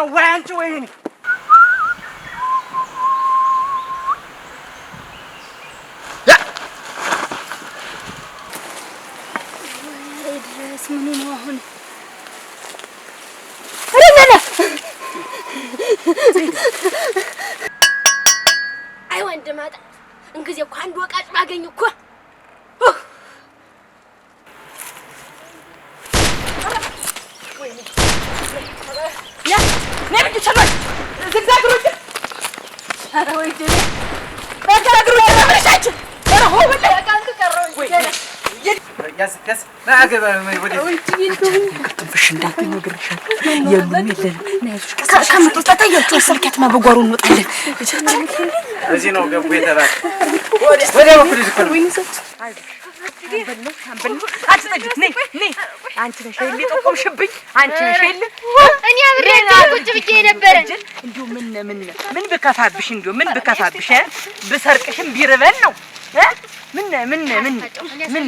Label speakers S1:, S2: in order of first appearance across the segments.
S1: ነው ወይ አንቺ ወይ እኔ።
S2: ድረስ ምኑ ነው አሁን? አይ ወንድም አጣ እንግዲህ እኮ አንድ ወቃጭ ባገኝ እኮ
S3: ትንፍሽ እንዳትዪ ነግሬሻለሁ። የሉም የለንም። ከምትወጣ ታያቸው ስልኬትማ በጓሮ እንወጣለን።
S1: እዚህ ነው ገቡ የተባለ ወዲያ በኩል እኮ ነው።
S3: አንቺ ነሽ የለ የጠቆምሽብኝ። አንቺ ነሽ የለ
S2: እኔ አብሬያቸው ቁጭ ብዬ ነበረ።
S3: እንዲሁ ምን ምን ምን ብከፋብሽ፣ እንዲሁ ምን ብከፋብሽ፣ ብሰርቅሽም ቢርበን ነው። ምን ምን ምን ምን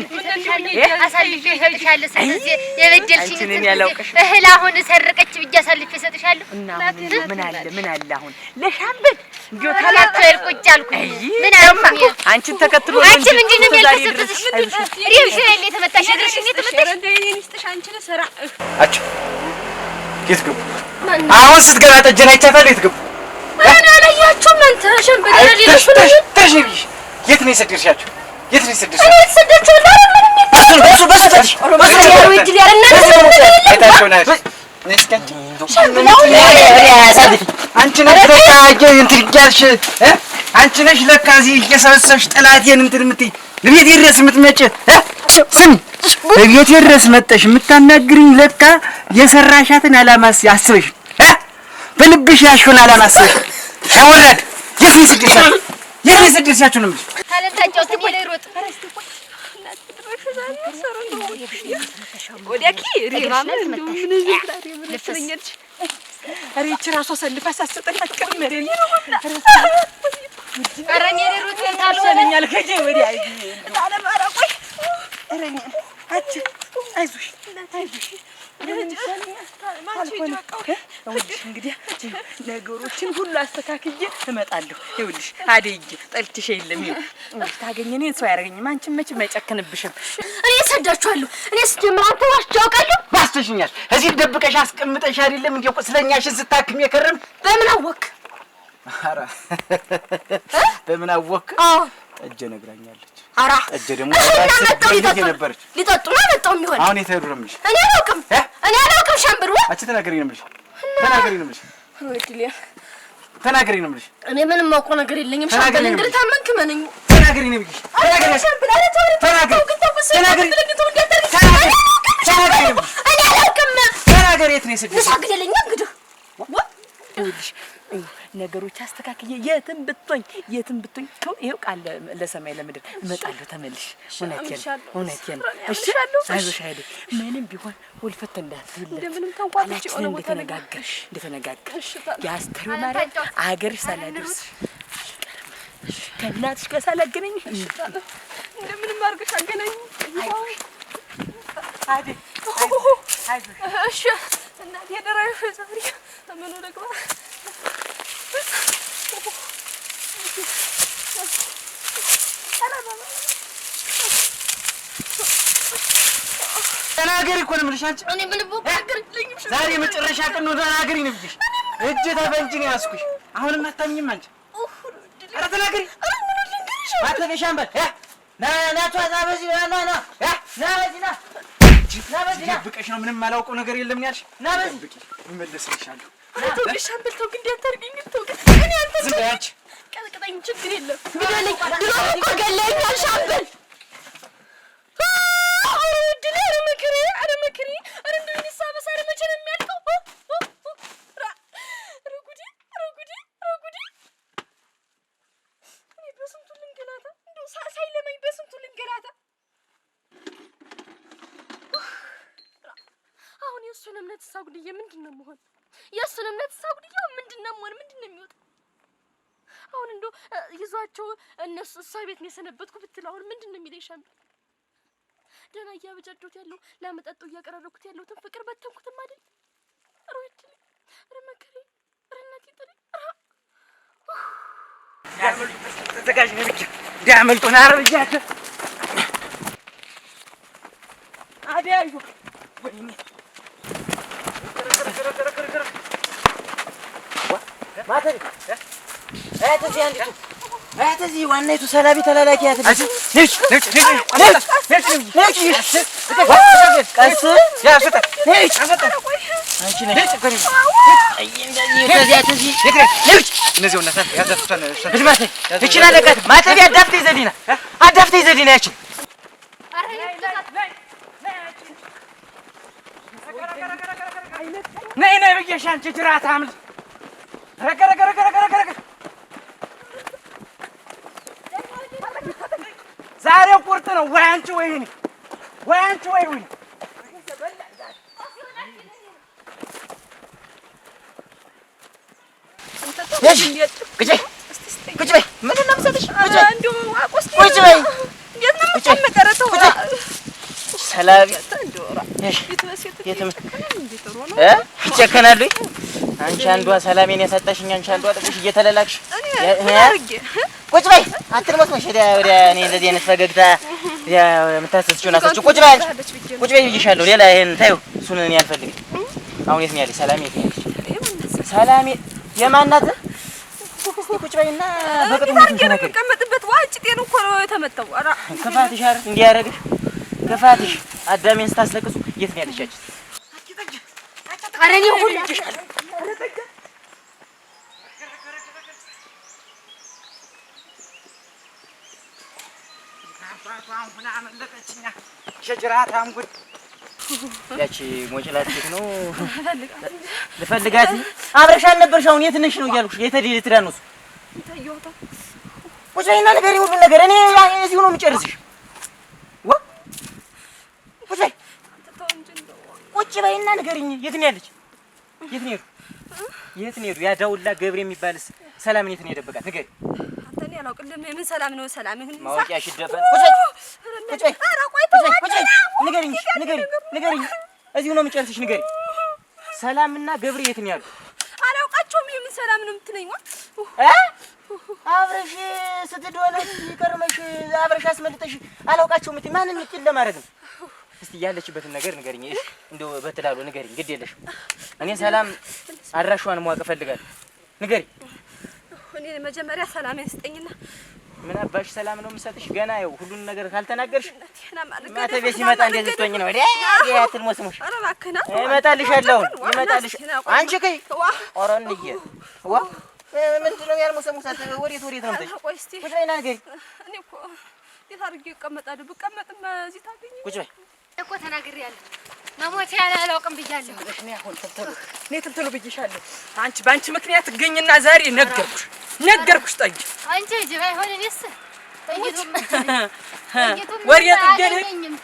S2: አሳልፌ እሰጥሻለሁ። ስለዚህ የበደልሽኝ እህል አሁን ሰረቀች ብዬ አሳልፌ እሰጥሻለሁ።
S3: እና ምን አለ ምን አለ አሁን ለሻምበል እንዲሁ
S2: ታላቸው ቁጭ አልኩኝ። ምን አልኩኝ?
S3: አንቺን ተከትሎ
S2: አንቺ ምንድን ነው የሚያልፈሰፍስሽ? እግርሽን አይደል የተመታሽ? እግርሽን የተመታሽ።
S1: አች የት ገቡ? አሁን ስትገባ ጠጀን አይቻታለሁ። የት ገቡ?
S2: እኔ አላያችሁም። አንተ ሸምበል
S1: ተሽ ብዬሽ የት ነው የሰደድሻቸው? የት ነው የሰደድሻቸው?
S2: እኔ የተሰደድኩት
S1: በሱ በሱ በሱ አንቺ ነሽ ለካ እንትን እያልሽ አንቺ ነሽ ለካ እዚህ እየሰበሰብሽ ጠላቴን እንትን የምትይ እቤቴ ድረስ የምትመጪ። ስሚ እቤቴ ድረስ መጠሽ የምታናግሪኝ ለካ የሰራሻትን ዓላማ አስበሽ በልብሽ ያልሽውን ዓላማ አስበሽ ያወራድ የት ነው የሰደድሻቸው? የት ነው የሰደድሻቸው ነው የምልሽ።
S3: ኧረ ይህች እራሷ ሰልፋ ሳትሰጠን አትቀርም። ይሻለኛል ከእጄ ወዲያ። አይዞሽ አይዞሽ እንግዲህ ነገሮችን ሁሉ አስተካክዬ እመጣለሁ። ይኸውልሽ አደይ ጠልቼሽ የለም። ይኸው ታገኘ እኔን ሰው አያደርገኝም። አንቺን መቼም አይጨክንብሽም።
S2: እኔ እሰዳችኋለሁ። እኔ ስጀምር አንተ ዋሽቼ አውቃለሁ።
S1: ዋሽተሽኛል። እዚህ ደብቀሽ አስቀምጠሽ አይደለም እንደ ቁስለኛሽን ስታክም የከረም።
S2: በምን አወክ?
S1: ኧረ በምን አወክ? ጠጀ ነግራኛለች።
S2: ኧረ
S1: ጠጀ ደግሞ ነበረች።
S2: ሊጠጡ ነው መጣው የሚሆን
S1: አሁን የት ሄዱ ነው የምልሽ?
S2: እኔ አላውቅም። እኔ አላውቅም። ሸምብር
S1: አንቺ ተናገሪ ነው የምልሽ። ተናገሪ ነው የምልሽ። ተናገሪ ነው የምልሽ።
S2: እኔ ምንም የማውቀው ነገር የለኝም። ሻምበል እንግዲህ ታመንክ መነኝ።
S1: ተናገሪ ነው የምልሽ። ተናገሪ
S2: ሻምበል። ኧረ ተው
S1: ተናገሪ
S2: ተናገሪ።
S1: ተናገሪ ተናገሪ።
S2: እኔ አላውቅም።
S1: ተናገሪ። የት ነው የሰደድሽው?
S2: ምሳ ግደለኛ እንግዲህ
S3: ይኸውልሽ ነገሮች አስተካክዬ የትም ብትሆኝ የትም ብትሆኝ ይኸው ቃል ለሰማይ ለምድር እመጣለሁ ተመልሽ። እውነቴን እውነቴን። እሺ አይዞሽ አይደል ምንም ቢሆን ውልፍት እንዳትይለት ቃላችንን እንደተነጋገርሽ እንደተነጋገርሽ የአስተርእዮ ማርያም አገርሽ ሳላደርስሽ አልቀርም። ከእናትሽ ጋር ሳላገናኝ
S4: እንደምንም አድርገሽ አገናኝ።
S3: አይደል አይዞሽ።
S4: እሺ እናቴ ደራሽ ዛሬ ተመኑ ደግማ
S1: ተናገሪ እኮ ነው የምልሽ አንቺ።
S2: እኔ ምንም ነገር የለኝም።
S1: ዛሬ የመጨረሻ ቀን ነው። ተናገሪ ነው የምልሽ። እጅ ተፈንጂ ነው ያዝኩሽ። አሁንም አታምኝም አንቺ። ኧረ ተናገሪ። አትበይ ሻምበል። ና ና ና በዚህ ና ና ና ና በዚህ ና ና በዚህ ና። ደብቀሽ ነው ምንም አላውቀው ነገር የለም ነው ያልሽ። ና በዚህ ደብቂ፣ እመለስልሻለሁ።
S4: ተው ግን ሻምበል ተው ግን እንዲህ አታድርጊኝ ግን ተው ግን እኔ አንተ
S1: ዝም በይ አንቺ።
S4: ቀጥቅጠኝ፣ ችግር የለም።
S2: ግደለኝ። ድሮም እኮ ገለኸኛል ሻምበል።
S4: ኧረ እድሌ፣ ኧረ መከሬ፣ ኧረ መከሬ፣ ኧረ እንደው የእኔስ አበሳ ኧረ መቼ ነው የሚያልቀው? ኧረ ጉዴ፣ ኧረ ጉዴ፣ ኧረ ጉዴ! እኔ በስንቱ ልንገላታ፣ እንደው ሳይለማኝ በስንቱ ልንገላታ። አሁን የእሱን እምነት ሳጉድዬ ምንድን ነው የምሆን? የእሱን እምነት ሳጉድዬ ምንድን ነው የምሆን? ምንድን ነው የሚወጣ? አሁን እንደው ይዟቸው እነሱ እሷ ቤት ነው የሰነበትኩ ብትል አሁን ምንድን ነው የሚለኝ ሻምበል? ደህና እያበጃጀሁት ያለው ላመጠጠው እያቀራረብኩት ያለሁትን ፍቅር በተንኩትም አይደል? ኧረ እድሌ፣ ኧረ መከረኝ፣ ኧረ እናቴ ጥሪ።
S1: ተዘጋጅ ነው ብቻ እንዳያመልጡን። ኧረ ብያለሁ። አደያዩ ወይኔ
S5: ማተቤ አያት እዚህ አንዲቱ አያት እዚህ ዋናይቱ ሰላቢ ተላላኪ አያት እዚህ ቀስ አንቺ ነሽ ይችን አለቃት ማተቤ አዳፍተህ ይዘህልኝ ና አዳፍተህ ይዘህልኝ ና ያችን
S1: ነይ ነይ ብዬሽ አንቺ ጅራታም ልጅ። ረገ ረገ ረገ ረገ ረገ ረገ ዛሬ ቁርጥ ነው። ወይ አንቺ ወይ እኔ፣ ወይ አንቺ ወይ እኔ።
S5: ቁጭ በይ ቁጭ በይ ምንድን ነው የምሰጥሽ? ቁጭ በይ
S4: እንደው አቆስጤ
S5: ቁጭ በይ
S4: እንዴት ነው የምቀመጥ? ኧረ ተው
S5: ሰላቢ
S4: እንደው ኧረ ሴት
S5: የትም
S4: ይጨከናል እንዴ? ጥሩ ነው።
S5: እ ይጨከናሉ። አንቺ አንዷ ሰላሜን ያሳጣሽኝ፣ አንቺ አንዷ ጥቅሽ እየተለላክሽ
S4: እኔ ምን አድርጌ
S5: ቁጭ በይ አትልሞትሞሽ። ወዲያ ወዲያ እኔ እንደዚህ አይነት ፈገግታ የምታሰስችውን አሰስችው። ቁጭ በይ አንቺ ቁጭ በይ ብዬሻለሁ። ሌላ ይሄን ተይው፣ እሱን እኔ አልፈልግም። አሁን የት ነው ያለች ሰላሜ? የት ነው ያለች ሰላሜ? የማን ናት? እስኪ ቁጭ በይና በቅጡ
S4: እንዴት አድርጌ ነው
S5: ተናገሪ።
S4: የምቀመጥበት? ዋ ጭጤን እኮ ነው የተመታው። ኧረ
S5: ክፋትሽ አይደል እንዲህ ያደረግሽ ክፋትሽ። አዳሜን ስታስለቅሱ የት ነው ያለች ያቺ?
S2: ኧረ እኔ ሁሉ
S1: አባቷን ሁና አመለጠችኛ። ሸጅራታም ጉድ
S5: ያቺ ሞጭላት ሴት ነው ልፈልጋት። አብረሽ አልነበርሽ? አሁን የት ነሽ ነው እያልኩሽ። የት ሄዳ ነው እሱ?
S4: ታየዋታ
S5: ቁጭ በይና ንገሪኝ ሁሉን ነገር። እኔ እዚሁ ነው የምጨርስሽ። ዋ ቁጭ በይ
S4: ተው እንጂ እንደው
S5: ቁጭ በይና ንገሪኝ። የት ነው ያለች? የት ነው ሄዱ? የት ነው ሄዱ? ያ ዳውላ ገብሬ የሚባልስ ሰላምን የት ነው የደበቃት? ንገሪኝ።
S4: አንተ እኔ አላውቅልህም። የምን ሰላም ነው ሰላም ይሁን
S5: ማወቂያሽ ይደፈን። ቁጭ በይ ቁጭ በይ
S4: ኧረ ቆይ ተው
S5: ቁጭ በይ ቁጭ በይ። ንገሪኝ ንገሪኝ ንገሪኝ። እዚሁ ነው የምጨርስሽ። ንገሪኝ። ሰላምና ገብሬ የት ነው ያሉ?
S4: አላውቃቸውም። የምን ሰላም ነው የምትለኝ? ዋ
S5: እ አብረሽ ስትዶለች ከርመሽ አብረሽ አስመልጠሽ አላውቃቸውም የምትይ ማንን ንቅል ለማድረግ ነው? እስቲ ያለችበትን ነገር ንገሪኝ። እሺ እንደው በትላሉ ንገሪኝ። ግድ የለሽም። እኔ ሰላም አድራሿን ማወቅ እፈልጋለሁ። ንገሪኝ።
S4: እኔ መጀመሪያ ሰላሜን ስጠኝና
S5: ምን አባሽ ሰላም ነው የምሰጥሽ? ገና ያው ሁሉን ነገር ካልተናገርሽ
S4: ማተቤ
S5: ማተቤ ሲመጣ እንዴት ልትሆኝ ነው? ወዲያ አትልሞስሞሽ።
S4: ኧረ እባክህ ና
S5: እመጣልሻለሁ አሁን እመጣልሽ። አንቺ ከይ
S4: ዋ
S5: ኧረ እንዬ ዋ ምንድን ነው ያልሞሰሙሳት? ወዴት ወዴት ነው የምትሄጂው?
S4: ቆይ እስቲ
S5: ቁጭ በይና ንገሪኝ።
S4: እኔ እኮ እንዴት አድርጌ እቀመጣለሁ? ብቀመጥም እዚህ ታገኘኝ።
S5: ቁጭ በይ
S2: እኮ ተናግሬያለሁ። መሞቴ ያለ አላውቅም ብያለሁ።
S3: እኔ አሁን ትልትሉ እኔ ትልትሉ ብዬሻለሁ። አንቺ በአንቺ ምክንያት እገኝና ዛሬ ነገርኩሽ ነገርኩሽ። ጠጅ
S2: አንቺ ሂጂ ባይሆን እኔስ ጥይቱም ጥይቱም
S3: ወሬ ጥገን
S2: አያገኘኝም።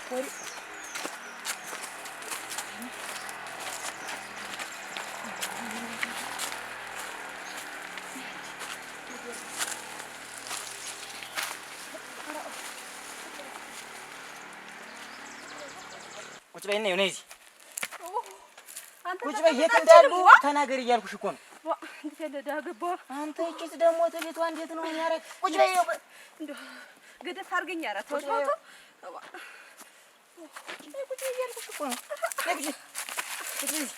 S5: ቁጭ በይና ይኸው ነይ እዚህ
S4: አንተ
S5: ቁጭ በይ። የት እንዳሉ ተናገሪ እያልኩሽ እኮ ነው።
S4: ዋ እንዴት ያለ ዕዳ ገባሁ።
S5: አንተ ይቺስ ደግሞ ተቤቷ እንዴት ነው የሚያደርግ? ቁጭ በይ ይኸው
S4: እንደው ገደፍ አድርገኝ። ኧረ ተው ተው ተው። ዋ
S5: ቁጭ በይ እያልኩሽ እኮ ነው። ነይ ቁጭ በይ። ቁጭ በይ እዚህ።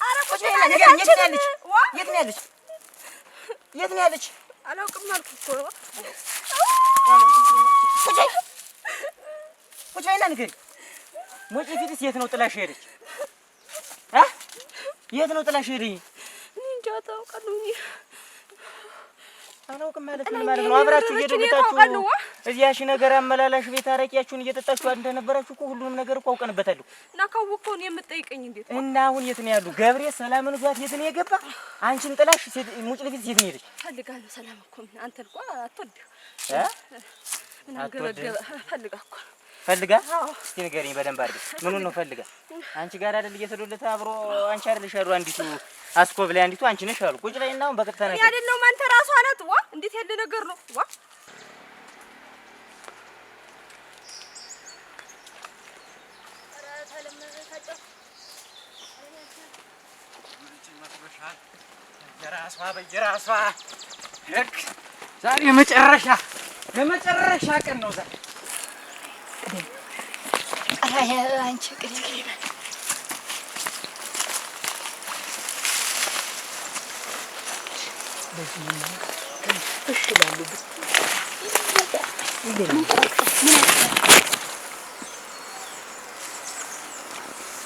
S4: ኧረ
S5: ቁጭ በይና ንገሪኝ። የት ነው ያለች?
S4: ዋ
S5: የት ነው ያለች? የት ነው ያለች?
S4: አላውቅም አልኩህ እኮ።
S5: ቁጭ በይ ቁጭ በይና ንገሪኝ። ሞጪ ፊትስ የት ነው ጥላሽ ሄደች? እ የት ነው ጥላሽ ሄደኝ?
S4: እኔ እንጃ ታውቃለሁ እኔ
S5: አላውቅም ማለት ምን
S4: ጥላኝ
S5: ማለት ነው? አብራችሁ
S4: ሄደች፣ እኔ
S5: እየደገታችሁ
S4: ታውቃለሁ። ዋ
S5: እዚያ ሺ ነገር አመላላሽ ቤት አረቂያችሁን እየጠጣችሁ እንደነበራችሁ እኮ ሁሉንም ነገር እኮ አውቀንበታለሁ።
S4: እና ካወቅኸው እኔ የምትጠይቀኝ እንዴት ነው?
S5: እና አሁን የት ነው ያሉ? ገብሬ ሰላምን ይዟት የት ነው የገባ? አንቺን ጥላሽ ሴት ሙጭ ልፊት የት ነው ሄደች?
S4: ፈልጋለሁ ሰላም እኮ ምን አንተን እኮ አትወድህ
S5: እ
S4: ምን
S5: አትወድህም?
S4: አንገበገበ ፈልጋ እኮ ነው።
S5: ፈልጋ
S4: አዎ።
S5: እስቲ ንገሪኝ በደንብ አድርገሽ ምኑን ነው ፈልጋ? አንቺ ጋር አይደል እየተዶለተ አብሮ አንቺ አይደለሽ አሉ አንዲቱ አስኮብ ላይ አንዲቱ አንቺ ነሽ አሉ። ቁጭ በይና አሁን በቀጥታ
S4: እኔ
S5: ነገር
S4: አይደለሁም አንተ ራሷ ናት። ዋ እንዴት ያለ ነገር ነው! ዋ
S1: በየራሷ በየራሷ ልክ ዛሬ የመጨረሻ የመጨረሻ ቀን ነው ዛሬ።
S2: አንቺ ቅድም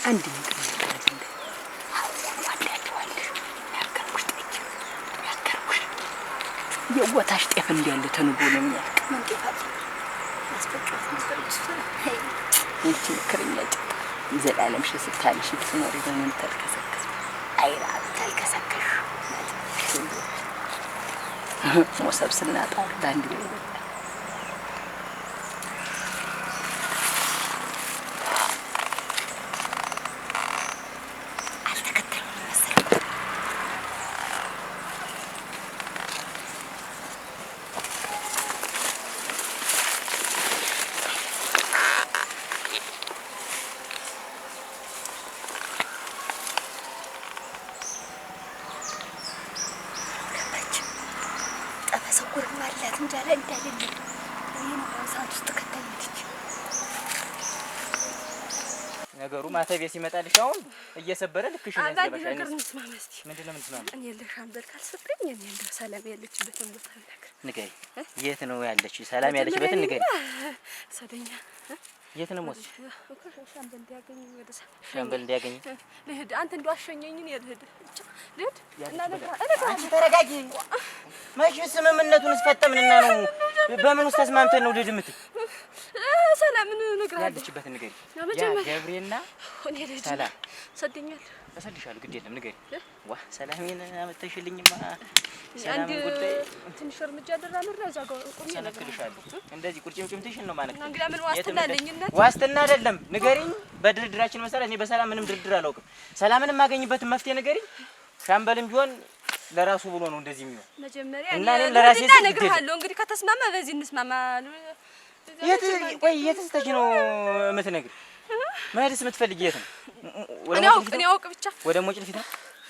S3: አንድ ነገር የወታሽ ጤፍ እንዲያለ ተንቦ ነው የሚያልቅ።
S2: ምን ጤፍ አለ? ማስፈጨት ነበር እሱ።
S3: ይቺ ምክረኛ ጭጣ ዘላለም ሺህ ስታልሽ ብትኖሪ በምን ተልከሰከስ
S2: አይራ ታልከሰከሽ
S3: ሞሰብ ስናጣ በአንድ ላይ በላ።
S2: አልተከተሉንም መሰለኝ። ገባች። ጠበሰጉርም አላት እንዳለ እንዳለ እኔ ነው ሰዓት ውስጥ ከተኝች።
S5: ነገሩ ማተቤ ሲመጣልሽ አሁን እየሰበረ ልክሽን
S4: አንድ
S5: ያስገባሻል።
S4: ነገር እንስማማ እስቲ።
S5: ምንድን ነው የምንስማማው?
S4: እኔ ለሻምበል ካልሰጠኝ እኔ እንደው ሰላም ያለችበትን ቦታ ብነግር
S5: ንገሪ። የት ነው ያለች? ሰላም ያለችበትን ንገሪ።
S4: ሰደኛ
S5: የት ነው የምወስድሽ?
S4: ሻምበል እንዲያገኝ ወደ
S5: ሻምበል እንዲያገኝ
S4: ልሂድ። አንተ እንደው አሸኘኝ። እኔ ልሂድ ብቻ ልሂድ እና
S5: አንቺ ተረጋጊ። መቼ ስምምነቱን እስፈጠምንና ነው? በምን ውስጥ ተስማምተን ነው ልሂድ የምትይ?
S4: ሰላምን እነግርሃለሁ።
S5: ያለችበትን ንገሪ። ያ
S4: መጀመሪያ
S5: ገብሬና
S4: እኔ ልሂድ።
S5: ሰላም
S4: ሰደኛል።
S5: እሰድሻለሁ። ግድ የለም ንገሪ። ዋ ሰላሜን አመተሽልኝማ።
S4: አንድ
S5: ሰላምን ጉዳይ
S4: ትንሽ እርምጃ ልራመድ ነው። እዛ ጋር ቆሜ
S5: ሰነክልሻለሁ። እንደዚህ ቁርጭምጭምትሽን ነው ማለት
S4: እና እንግዲህ ምን ዋስትና አለኝ? እናቴ
S5: ዋስትና አይደለም። ንገሪኝ። በድርድራችን መሰረት እኔ በሰላም ምንም ድርድር አላውቅም። ሰላምን የማገኝበትን መፍትሄ ንገሪኝ። ሻምበልም ቢሆን ለራሱ ብሎ ነው እንደዚህ የሚሆን።
S4: መጀመሪያ
S5: እና እኔም ለራሴ
S4: ልሂድና
S5: ስል ግድ የለም።
S4: እነግርሃለሁ። እንግዲህ ከተስማማ በዚህ እንስማማ።
S5: የት ቆይ፣ የት ስተሽ ነው የምትነግሪኝ? መሄድስ የምትፈልጊ የት ነው? ወደ
S4: እኔ
S5: ሞጭ
S4: አውቅ
S5: ፊት
S4: እኔ
S5: ነው?
S4: አውቅ ብቻ
S5: ወደ ሞጭ ፊት ነው?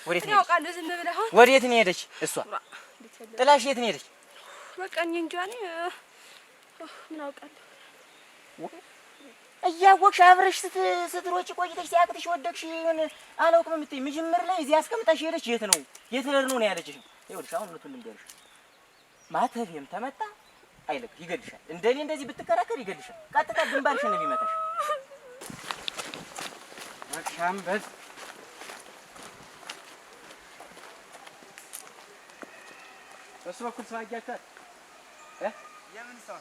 S5: ወዴት
S4: እኔ
S5: ነው የሄደች?
S4: አውቃለሁ። ዝም ብለህ አሁን
S5: ወዴት ነው የሄደች እሷ? ጥላሽ የት ነው የሄደች?
S4: በቃ እኔ እንጃ እኔ ምን አውቃለሁ።
S5: እያወቅሽ አብረሽ ስትሮጪ ቆይተሽ ሲያቅትሽ ወደቅሽ። ምን አላውቅም የምትይ መጀመር ላይ እዚህ አስቀምጣሽ ሄደች። የት ነው የት ልሄድ ነው ነው ያለችሽ? ይኸውልሽ አሁን እውነቱን ልንገርሽ፣ ማተቤም ተመጣ አይለቅ ይገልሻል። እንደኔ እንደዚህ ብትከራከር ይገልሻል። ቀጥታ ግንባርሽን ነው የሚመታሽ።
S1: ሻምበል በሱ በኩል ሰው አያችኋል?
S6: የምን ሰው?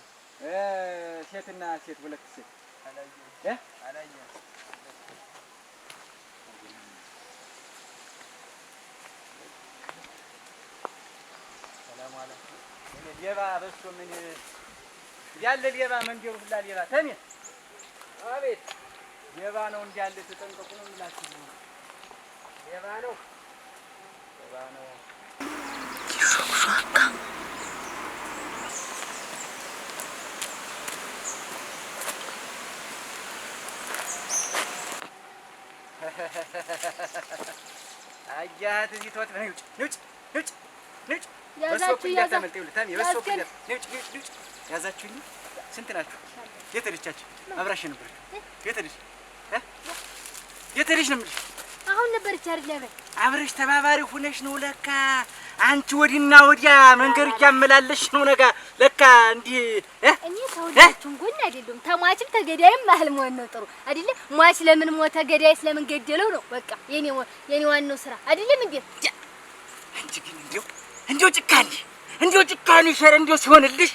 S1: ሴትና ሴት ሁለት ሴት
S6: አላየሁም።
S1: ሰላም አለ። ሌባ በሱ ምን ያለ ሌባ መንገዱ ሁላ ሌባ። ተሜ አቤት፣ ሌባ ነው እንዳለ ተጠንቀቁ ነው የምላችሁ። ሌባ ነው፣ ሌባ ነው።
S3: ሾክሿካ
S1: አያት እዚህ ተወት። ነይ ውጭ፣ ነይ ውጭ፣ ነይ ውጭ፣ ነይ ውጭ። በሱ
S2: ያዛችሁ
S1: በኩል
S2: ያዛ
S1: እንዳታመልጥ ይኸውልህ፣ ተሜ በሱ በኩል
S2: ያዝከን።
S1: ነይ ውጭ፣ ነይ ውጭ፣ ነይ ውጭ። ያዛችሁኝ? ስንት ናችሁ? የት ሄደቻችሁ? አብራሽ ነበረች። የት ሄደች? የት ሄደች ነው የምልሽ?
S2: አሁን ነበረች አይደል? ያበል
S1: አብረሽ ተባባሪ ሁነሽ ነው ለካ። አንቺ ወዲና ወዲያ መንገድ እያመላለሽ ነው ነጋ ለካ እንዲህ
S2: እኔ ከሁላችሁም ጎን አይደለሁም። ተሟችም ተገዳይም መሀል መሆን ነው ጥሩ አይደለ? ሟች ለምን ሞተ ገዳይስ ለምን ገደለው ነው በቃ የኔ ዋናው ስራ አይደለም እንዴ?
S1: አንቺ ግን እንደው ጭካኔ እንደው ጭካኔ ሸር እንደው ሲሆንልሽ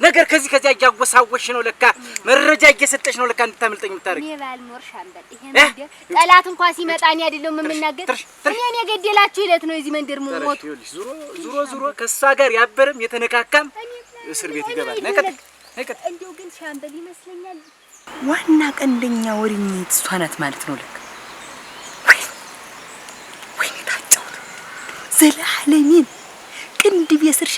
S1: ነገር ከዚህ ከዚያ እያወሳወሽ ነው ለካ፣ መረጃ እየሰጠሽ ነው ለካ እንድታመልጠኝ የምታደርጊ።
S2: እኔ ባልኖር ሻምበል ይሄ መንደር ጠላት እንኳን ሲመጣ እኔ አይደለሁም የምናገር። እኔን የገደላችሁ ይለት ነው የዚህ መንደር ሞቱ።
S1: ዙሮ ዙሮ ዙሮ ከእሷ ጋር ያበረም የተነካካም እስር ቤት ይገባል።
S2: እንደው ግን ሻምበል ይመስለኛል
S3: ዋና ቀንደኛ ወሬኝት እሷ ናት ማለት ነው ለካ። ወይኔ ታጫውት ዘላለሜን ቅንድብ የስር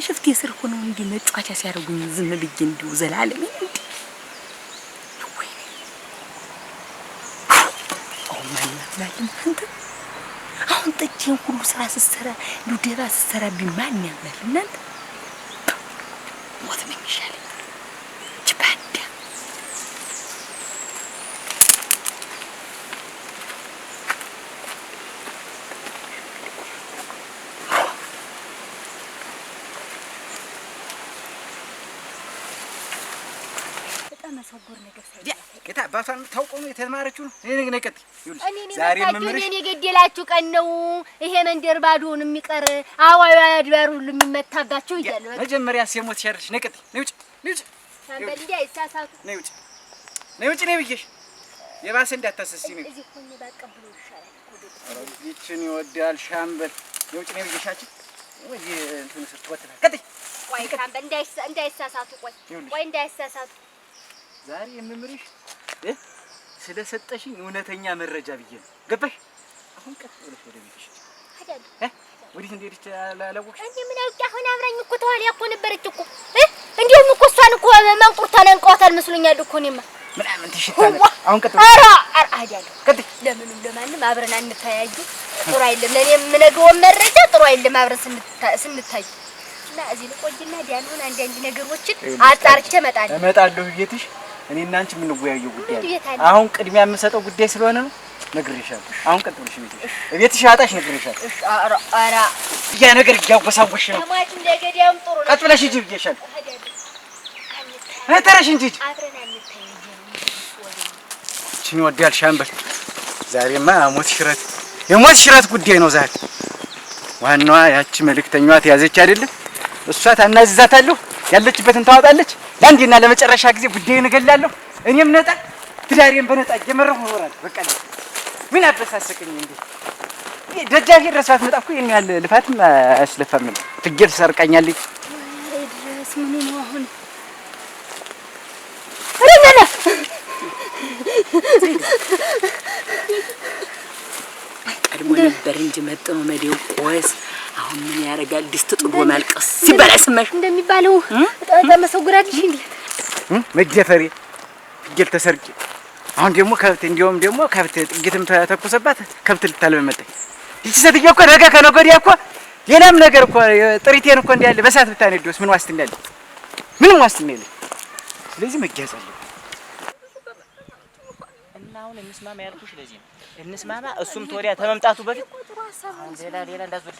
S3: ሽፍት የስር ሆነው እንዲህ መጫወቻ ሲያደርጉኝ ዝም ብዬ እንዲሁ ዘላለሜን እንዲህ ወይኔ አሁን ማን እናምናለን? አንተ አሁን አሁን ጠጪን ሁሉ ስራ ስትሰራ እንዲሁ ደባ ስትሰራብኝ ማን ያምናል? እናንተ ሞት ነው የሚሻለኝ። ችባዳ
S2: በጣም አሳጎር ነገር ሳይ
S1: ጌታ አባቷን ታውቆ ነው የተማረችው ነው። እኔ ነኝ ቀጥ ይኸውልሽ
S2: እኔን
S1: ዛሬ
S2: የመታችሁ
S1: የምምርሽ
S2: እኔን የገደላችሁ ቀን ነው ይሄ መንደር ባዶውን የሚቀር አዋዩ አድባር ሁሉ የሚመታባችሁ እያለ በቃ
S1: መጀመሪያ ሲሞት ሸርሽ ነይ ቀጥ ነይ ውጭ ነይ ውጭ
S2: ሻምበል እንዲህ አይሳሳቱ።
S1: ነይ ውጭ ነይ ውጭ ነይ ብዬሽ የባሰ እንዳታሰሲ ነይ
S2: እዚህ ሆኜ ባቀብለው ይሻላል እኮ ደግሞ።
S1: ይችን ይወዳል ሻምበል ነይ ውጭ ነይ ብዬሻችን ወይ እንትን ስር ትወትናል ቀጥ
S2: ቆይ ሻምበል እንዳይሳሳቱ ቆይ
S1: ይኸውልሽ።
S2: ቆይ እንዳይሳሳቱ
S1: ዛሬ የምምርሽ ስለሰጠሽኝ እውነተኛ መረጃ ብዬ ነው። ገባሽ? አሁን ቀጥ ብለሽ ወደ ቤትሽ
S2: አይደል
S1: ወዴት እንደሄደች አላወቅሽ?
S2: እኔ ምን አውቄ አሁን አብራኝ እኮ ተዋልያ እኮ ነበረች እኮ እንዲሁም እኮ እሷን እኮ መንቁርቷን አንቀዋታል መስሎኛል እኮ እኔማ
S1: ምናምን ትሽታ ነው። አሁን ቀጥ ብለሽ
S2: ኧረ ኧረ አይደለም
S1: ቀጥ
S2: ለምንም ለማንም አብረን አንተያዩ ጥሩ አይደለም። ለእኔ የምነግረውን መረጃ ጥሩ አይደለም አብረን ስንታይ እና እዚህ ልቆይና ዲያኑን አንዳንድ ነገሮችን አጣርቼ እመጣለሁ።
S1: እመጣለሁ ቤትሽ። እኔና አንቺ የምንወያየው ጉዳይ
S2: ምን ቤት አለ?
S1: አሁን ቅድሚያ የምሰጠው ጉዳይ ስለሆነ ነው ነግሬሻለሁ። አሁን ቀጥ ብለሽ ቤትሽ ቤትሽ አጣሽ ነግሬሻለሁ።
S2: እሺ ኧረ ኧረ
S1: ያ ነገር እያወሳወስሽ ነው።
S2: ለሟች እንደገዳዩም ጥሩ ነው።
S1: ቀጥ ብለሽ ሂጂ ብዬሻለሁ።
S2: እሄዳለሁ።
S1: ተረሽ እንጂ ሂጂ።
S2: አብረን አንተያየም።
S1: ይህችን ይወዳል ሻምበል። ዛሬማ ሞት ሽረት የሞት ሽረት ጉዳይ ነው ዛሬ። ዋናዋ ያቺ መልእክተኛዋ ተያዘች አይደለም? እሷ ታናዝዛታለሁ፣ ያለችበትን ታወጣለች። ለአንዴና ለመጨረሻ ጊዜ ጉዳዩን እገላለሁ። እኔም ነጣ ትዳሬን በነጣ እየመራሁ እኖራለሁ። በቃ ምን አበሳሰቀኝ እንዴ? ደጃፌ ድረስ ባትመጣ እኮ ይሄን ያህል ልፋትም አያስለፋም ነበር። ፍየል ሰርቃኛለች።
S2: ድረስ ምኑ ነው አሁን?
S3: ቀድሞ ነበር እንጂ መጥኖ መዴው ቆስ አሁን ምን ያደርጋል? ድስት ጥዶ ማልቀስ ሲባል አይሰማሽ
S2: እንደሚባለው ተመሰጉራልሽ እንዴ?
S1: መጀፈሬ ፍየል ተሰርቄ አሁን ደግሞ ከብት እንዲያውም ደግሞ ከብት ጥይትም ተተኩሰባት ከብት ልታልብ መጣች። ይቺ ሴትዮ እኮ ነገ ከነገ ወዲያ እኮ ሌላም ነገር እኮ ጥሪቴን እኮ እንዲያለ በእሳት ብታነደውስ ምን ዋስትና አለ? ምንም ዋስትና የለም። ስለዚህ መያዝ አለብን።
S5: እና አሁን እንስማማ ያልኩሽ ለዚህ ነው። እንስማማ እሱም ተወዲያ ተመምጣቱ በፊት አሁን ሌላ ሌላ እንዳትወርሽ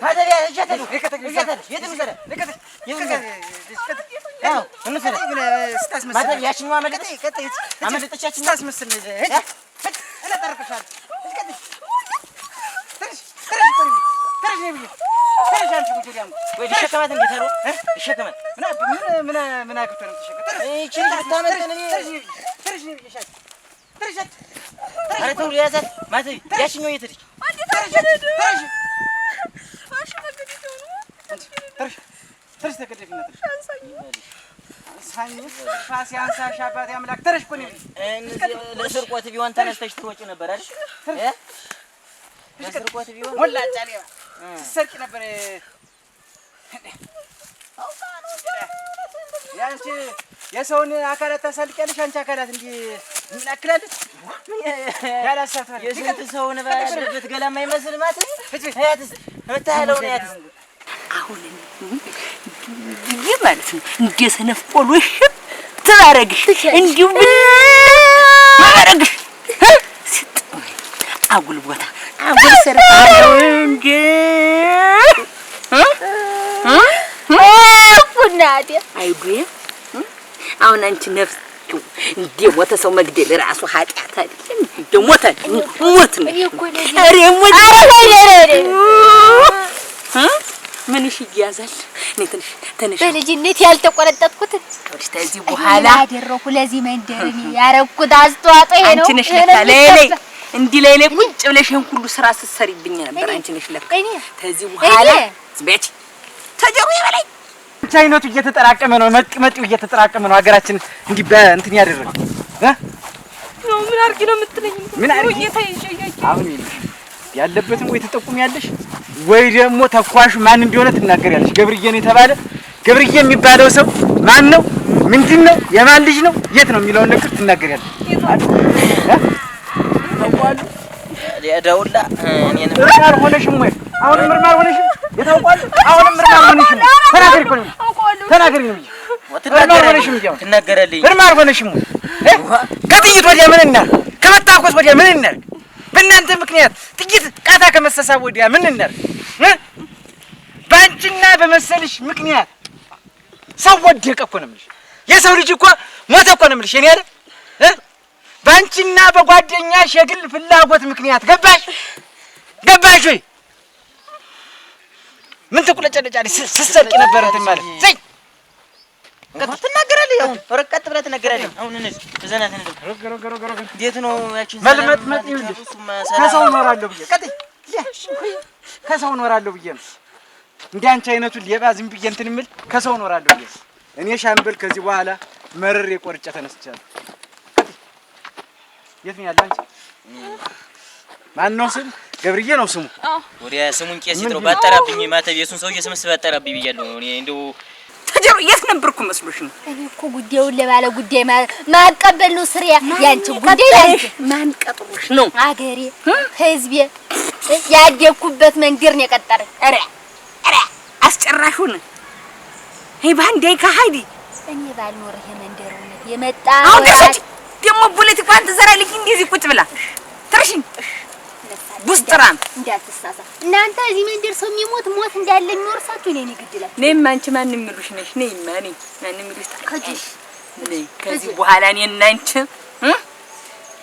S5: ማተሪያ እጃተሉ እጃተሉ የት እንውሰደ የት እንውሰደ አዎ እንውሰደ ማተሪያ ያችኛዋ አመለጠች አመለጠች ያችኛዋ
S1: ስታስመስል ነው። እለጠርቅሻለሁ።
S5: ወይ ልሸከማት እንዴ ተሮ ልሸከማት
S1: ምን ምን አግብቶ ነው የምትሸከም?
S5: ይህቺ ልጅ ብታመልጠን እኔ ኧረ ተው ያዛት ማተሪ ያችኛዋ የት ሄደች? ለስርቆት ቢሆን ተነስተሽ ትሮጪ ነበር አይደል? ለስርቆት ቢሆን
S1: ሞላጫ ሌባ ስትሰርቂ ነበር። ያንቺ የሰውን አካላት ታሳልቂያለሽ። አንቺ አካላት እንዲህ ምን አክላለች? ያላሳፈረ
S5: የስንት ሰውን ባለበት ገላ የማይመስል ማለት ያትስ የምታህለው ነው ያትስ
S3: አሁን እንዲህ ማለት ነው እንደ ሰነፍ ቆሎ ሽት ባረግሽ እንዲሁ ባረግሽ ስጥ አጉል ቦታ አጉል ስራ ነው እንጂ
S2: እናቴ
S3: አይጉ አሁን አንቺ ነፍስ እንደ ሞተ ሰው መግደል ራሱ ኃጢአት አይደለም? እንደ ሞተ ሞት ነው። ኧረ ሞት ምንሽ ይያዛል? እኔ ትንሽ ትንሽ
S2: በልጅነት ያልተቆረጠጥኩት
S3: ከዚህ በኋላ
S2: ያደረኩ ለዚህ መንደር እኔ ያረኩት አስተዋጽኦ ይሄ ነው።
S3: አንቺ ነሽ ለካ ላይ ላይ እንዲህ ላይ ላይ ቁጭ ብለሽ ይሄን ሁሉ ስራ ስትሰሪብኝ ነበር። አንቺ ነሽ ለካ። ከዚህ በኋላ ዝም በይ ተጀሩ ይበላይ
S1: አንቺ አይነቱ እየተጠራቀመ ነው። መጤው እየተጠራቀመ ነው። ሀገራችን እንዲህ በእንትን ያደረገ
S4: ነው። ምን አድርጊ ነው የምትለኝ?
S1: ምን አድርጊ? አሁን ያለበትም ወይ ትጠቁሚያለሽ ወይ ደግሞ ተኳሹ ማን እንደሆነ ትናገሪያለሽ። ገብርዬ ነው የተባለ ገብርዬ የሚባለው ሰው ማን ነው? ምንድን ነው? የማን ልጅ ነው? የት ነው የሚለውን ነገር ትናገሪያለሽ።
S5: ዳውላ እኔን
S1: እርም አልሆነሽም ወይ? አሁንም እርም አልሆነሽም? የታውቋል። አሁንም እርም አልሆነሽም። ተናገሪ እኮ ነው ተናገሪ ነው እርም አልሆነሽም።
S5: ትናገራለህ።
S1: እርም አልሆነሽም ወይ? ከጥይት ወዲያ ምን እናድርግ? ከመታኮስ ወዲያ ምን እናድርግ? በእናንተ ምክንያት ጥይት ቃታ ከመሰሳብ ወዲያ ምን እናድርግ? በአንቺና በመሰልሽ ምክንያት ሰው ወደቀ እኮ ነው የምልሽ። የሰው ልጅ እኮ ሞተ እኮ ነው የምልሽ። የኔ አይደል? በአንቺና በጓደኛሽ የግል ፍላጎት ምክንያት ገባሽ? ገባሽ ወይ? ምን ትቁለጨለጫለሽ? ስትሰርቂ ነበር እንትን ማለት ዘይ
S5: ትናገራለህ። አሁን ቀጥ ብለህ ትናገራለህ። አሁን እንሂድ፣ ዘና እንሂድ። እንዴት ነው ያችን
S1: መልመጥመጥ? ይኸውልሽ ከሰው እኖራለሁ ብዬ ቀጥይ፣ ከሰው እኖራለሁ ብዬ ነው እንደ አንቺ አይነቱን ሌባ ዝም ብዬ እንትን የምል ከሰው እኖራለሁ ብዬ እኔ ሻምበል ከዚህ በኋላ መርሬ ቆርጬ ተነስቻለሁ። የት ነው ያለ አንቺ? ማን ነው ስም? ገብርዬ ነው ስሙ።
S5: ወዲያ ስሙን ቄስ ይጥረው ባጠራብኝ ማተብ የሱን ሰውዬ ስምስ ባጠራብኝ ብያለሁ። እኔ እንደው
S3: ተጀሩ የት ነበርኩ መስሎሽ ነው?
S2: እኔ እኮ ጉዳዩን ለባለ ጉዳይ ማቀበል ነው ስሪያ። ያንቺ ጉዳይ ያንቺ
S3: ማን ቀጥሮሽ ነው?
S2: አገሬ ህዝቤ ያደግኩበት መንደር ነው የቀጠረኝ።
S3: ኧረ ኧረ አስጨራሹን ይሄ ባንዴ ከሀይዲ
S2: እኔ ባልኖር ይሄ መንደር እውነት የመጣ
S3: አሁን ደርሰች ደግሞ ፖለቲካዋን ትዘራለች እንደዚህ ቁጭ ብላ ትርሽኝ ቡስጥራን
S2: እንዳትሳሳ እናንተ እዚህ መንደር ሰው የሚሞት ሞት እንዳለ የሚወርሳችሁ እኔ ነኝ ግድላችሁ።
S3: ነይማ አንቺ ማን የሚሉሽ ነሽ? ነይማ ነይ ማን የሚሉሽ ታውቂያለሽ? ነይ ከዚህ በኋላ እኔ እና አንቺ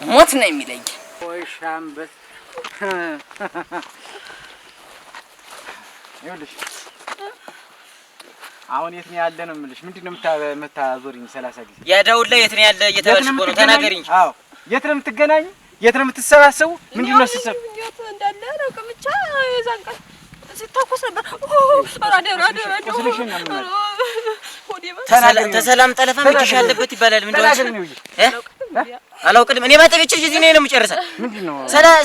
S3: ሞት ነው የሚለየን።
S1: ወይ ሻምበል ይኸውልሽ አሁን የት ነው ያለ ነው የምልሽ። ምንድን ነው የምታዞሪኝ 30 ጊዜ?
S5: ያ ዳውላ የት ነው ያለ እየተባልሽ እኮ ነው። ተናገሪ እንጂ።
S1: አዎ የት ነው የምትገናኙ? የት ነው የምትሰባሰቡ? ምንድን ነው ስትሰብ
S4: የት እንዳለ አላውቅም። ብቻ የዛን ቀን ሲታኮስ ነበር።
S5: ተሰላም ጠለፋ ምንድሽ አለበት ይባላል። ምንድን ነው አላውቅም። እኔ ማጠብ ይችል እዚህ ነው የምጨርሰው።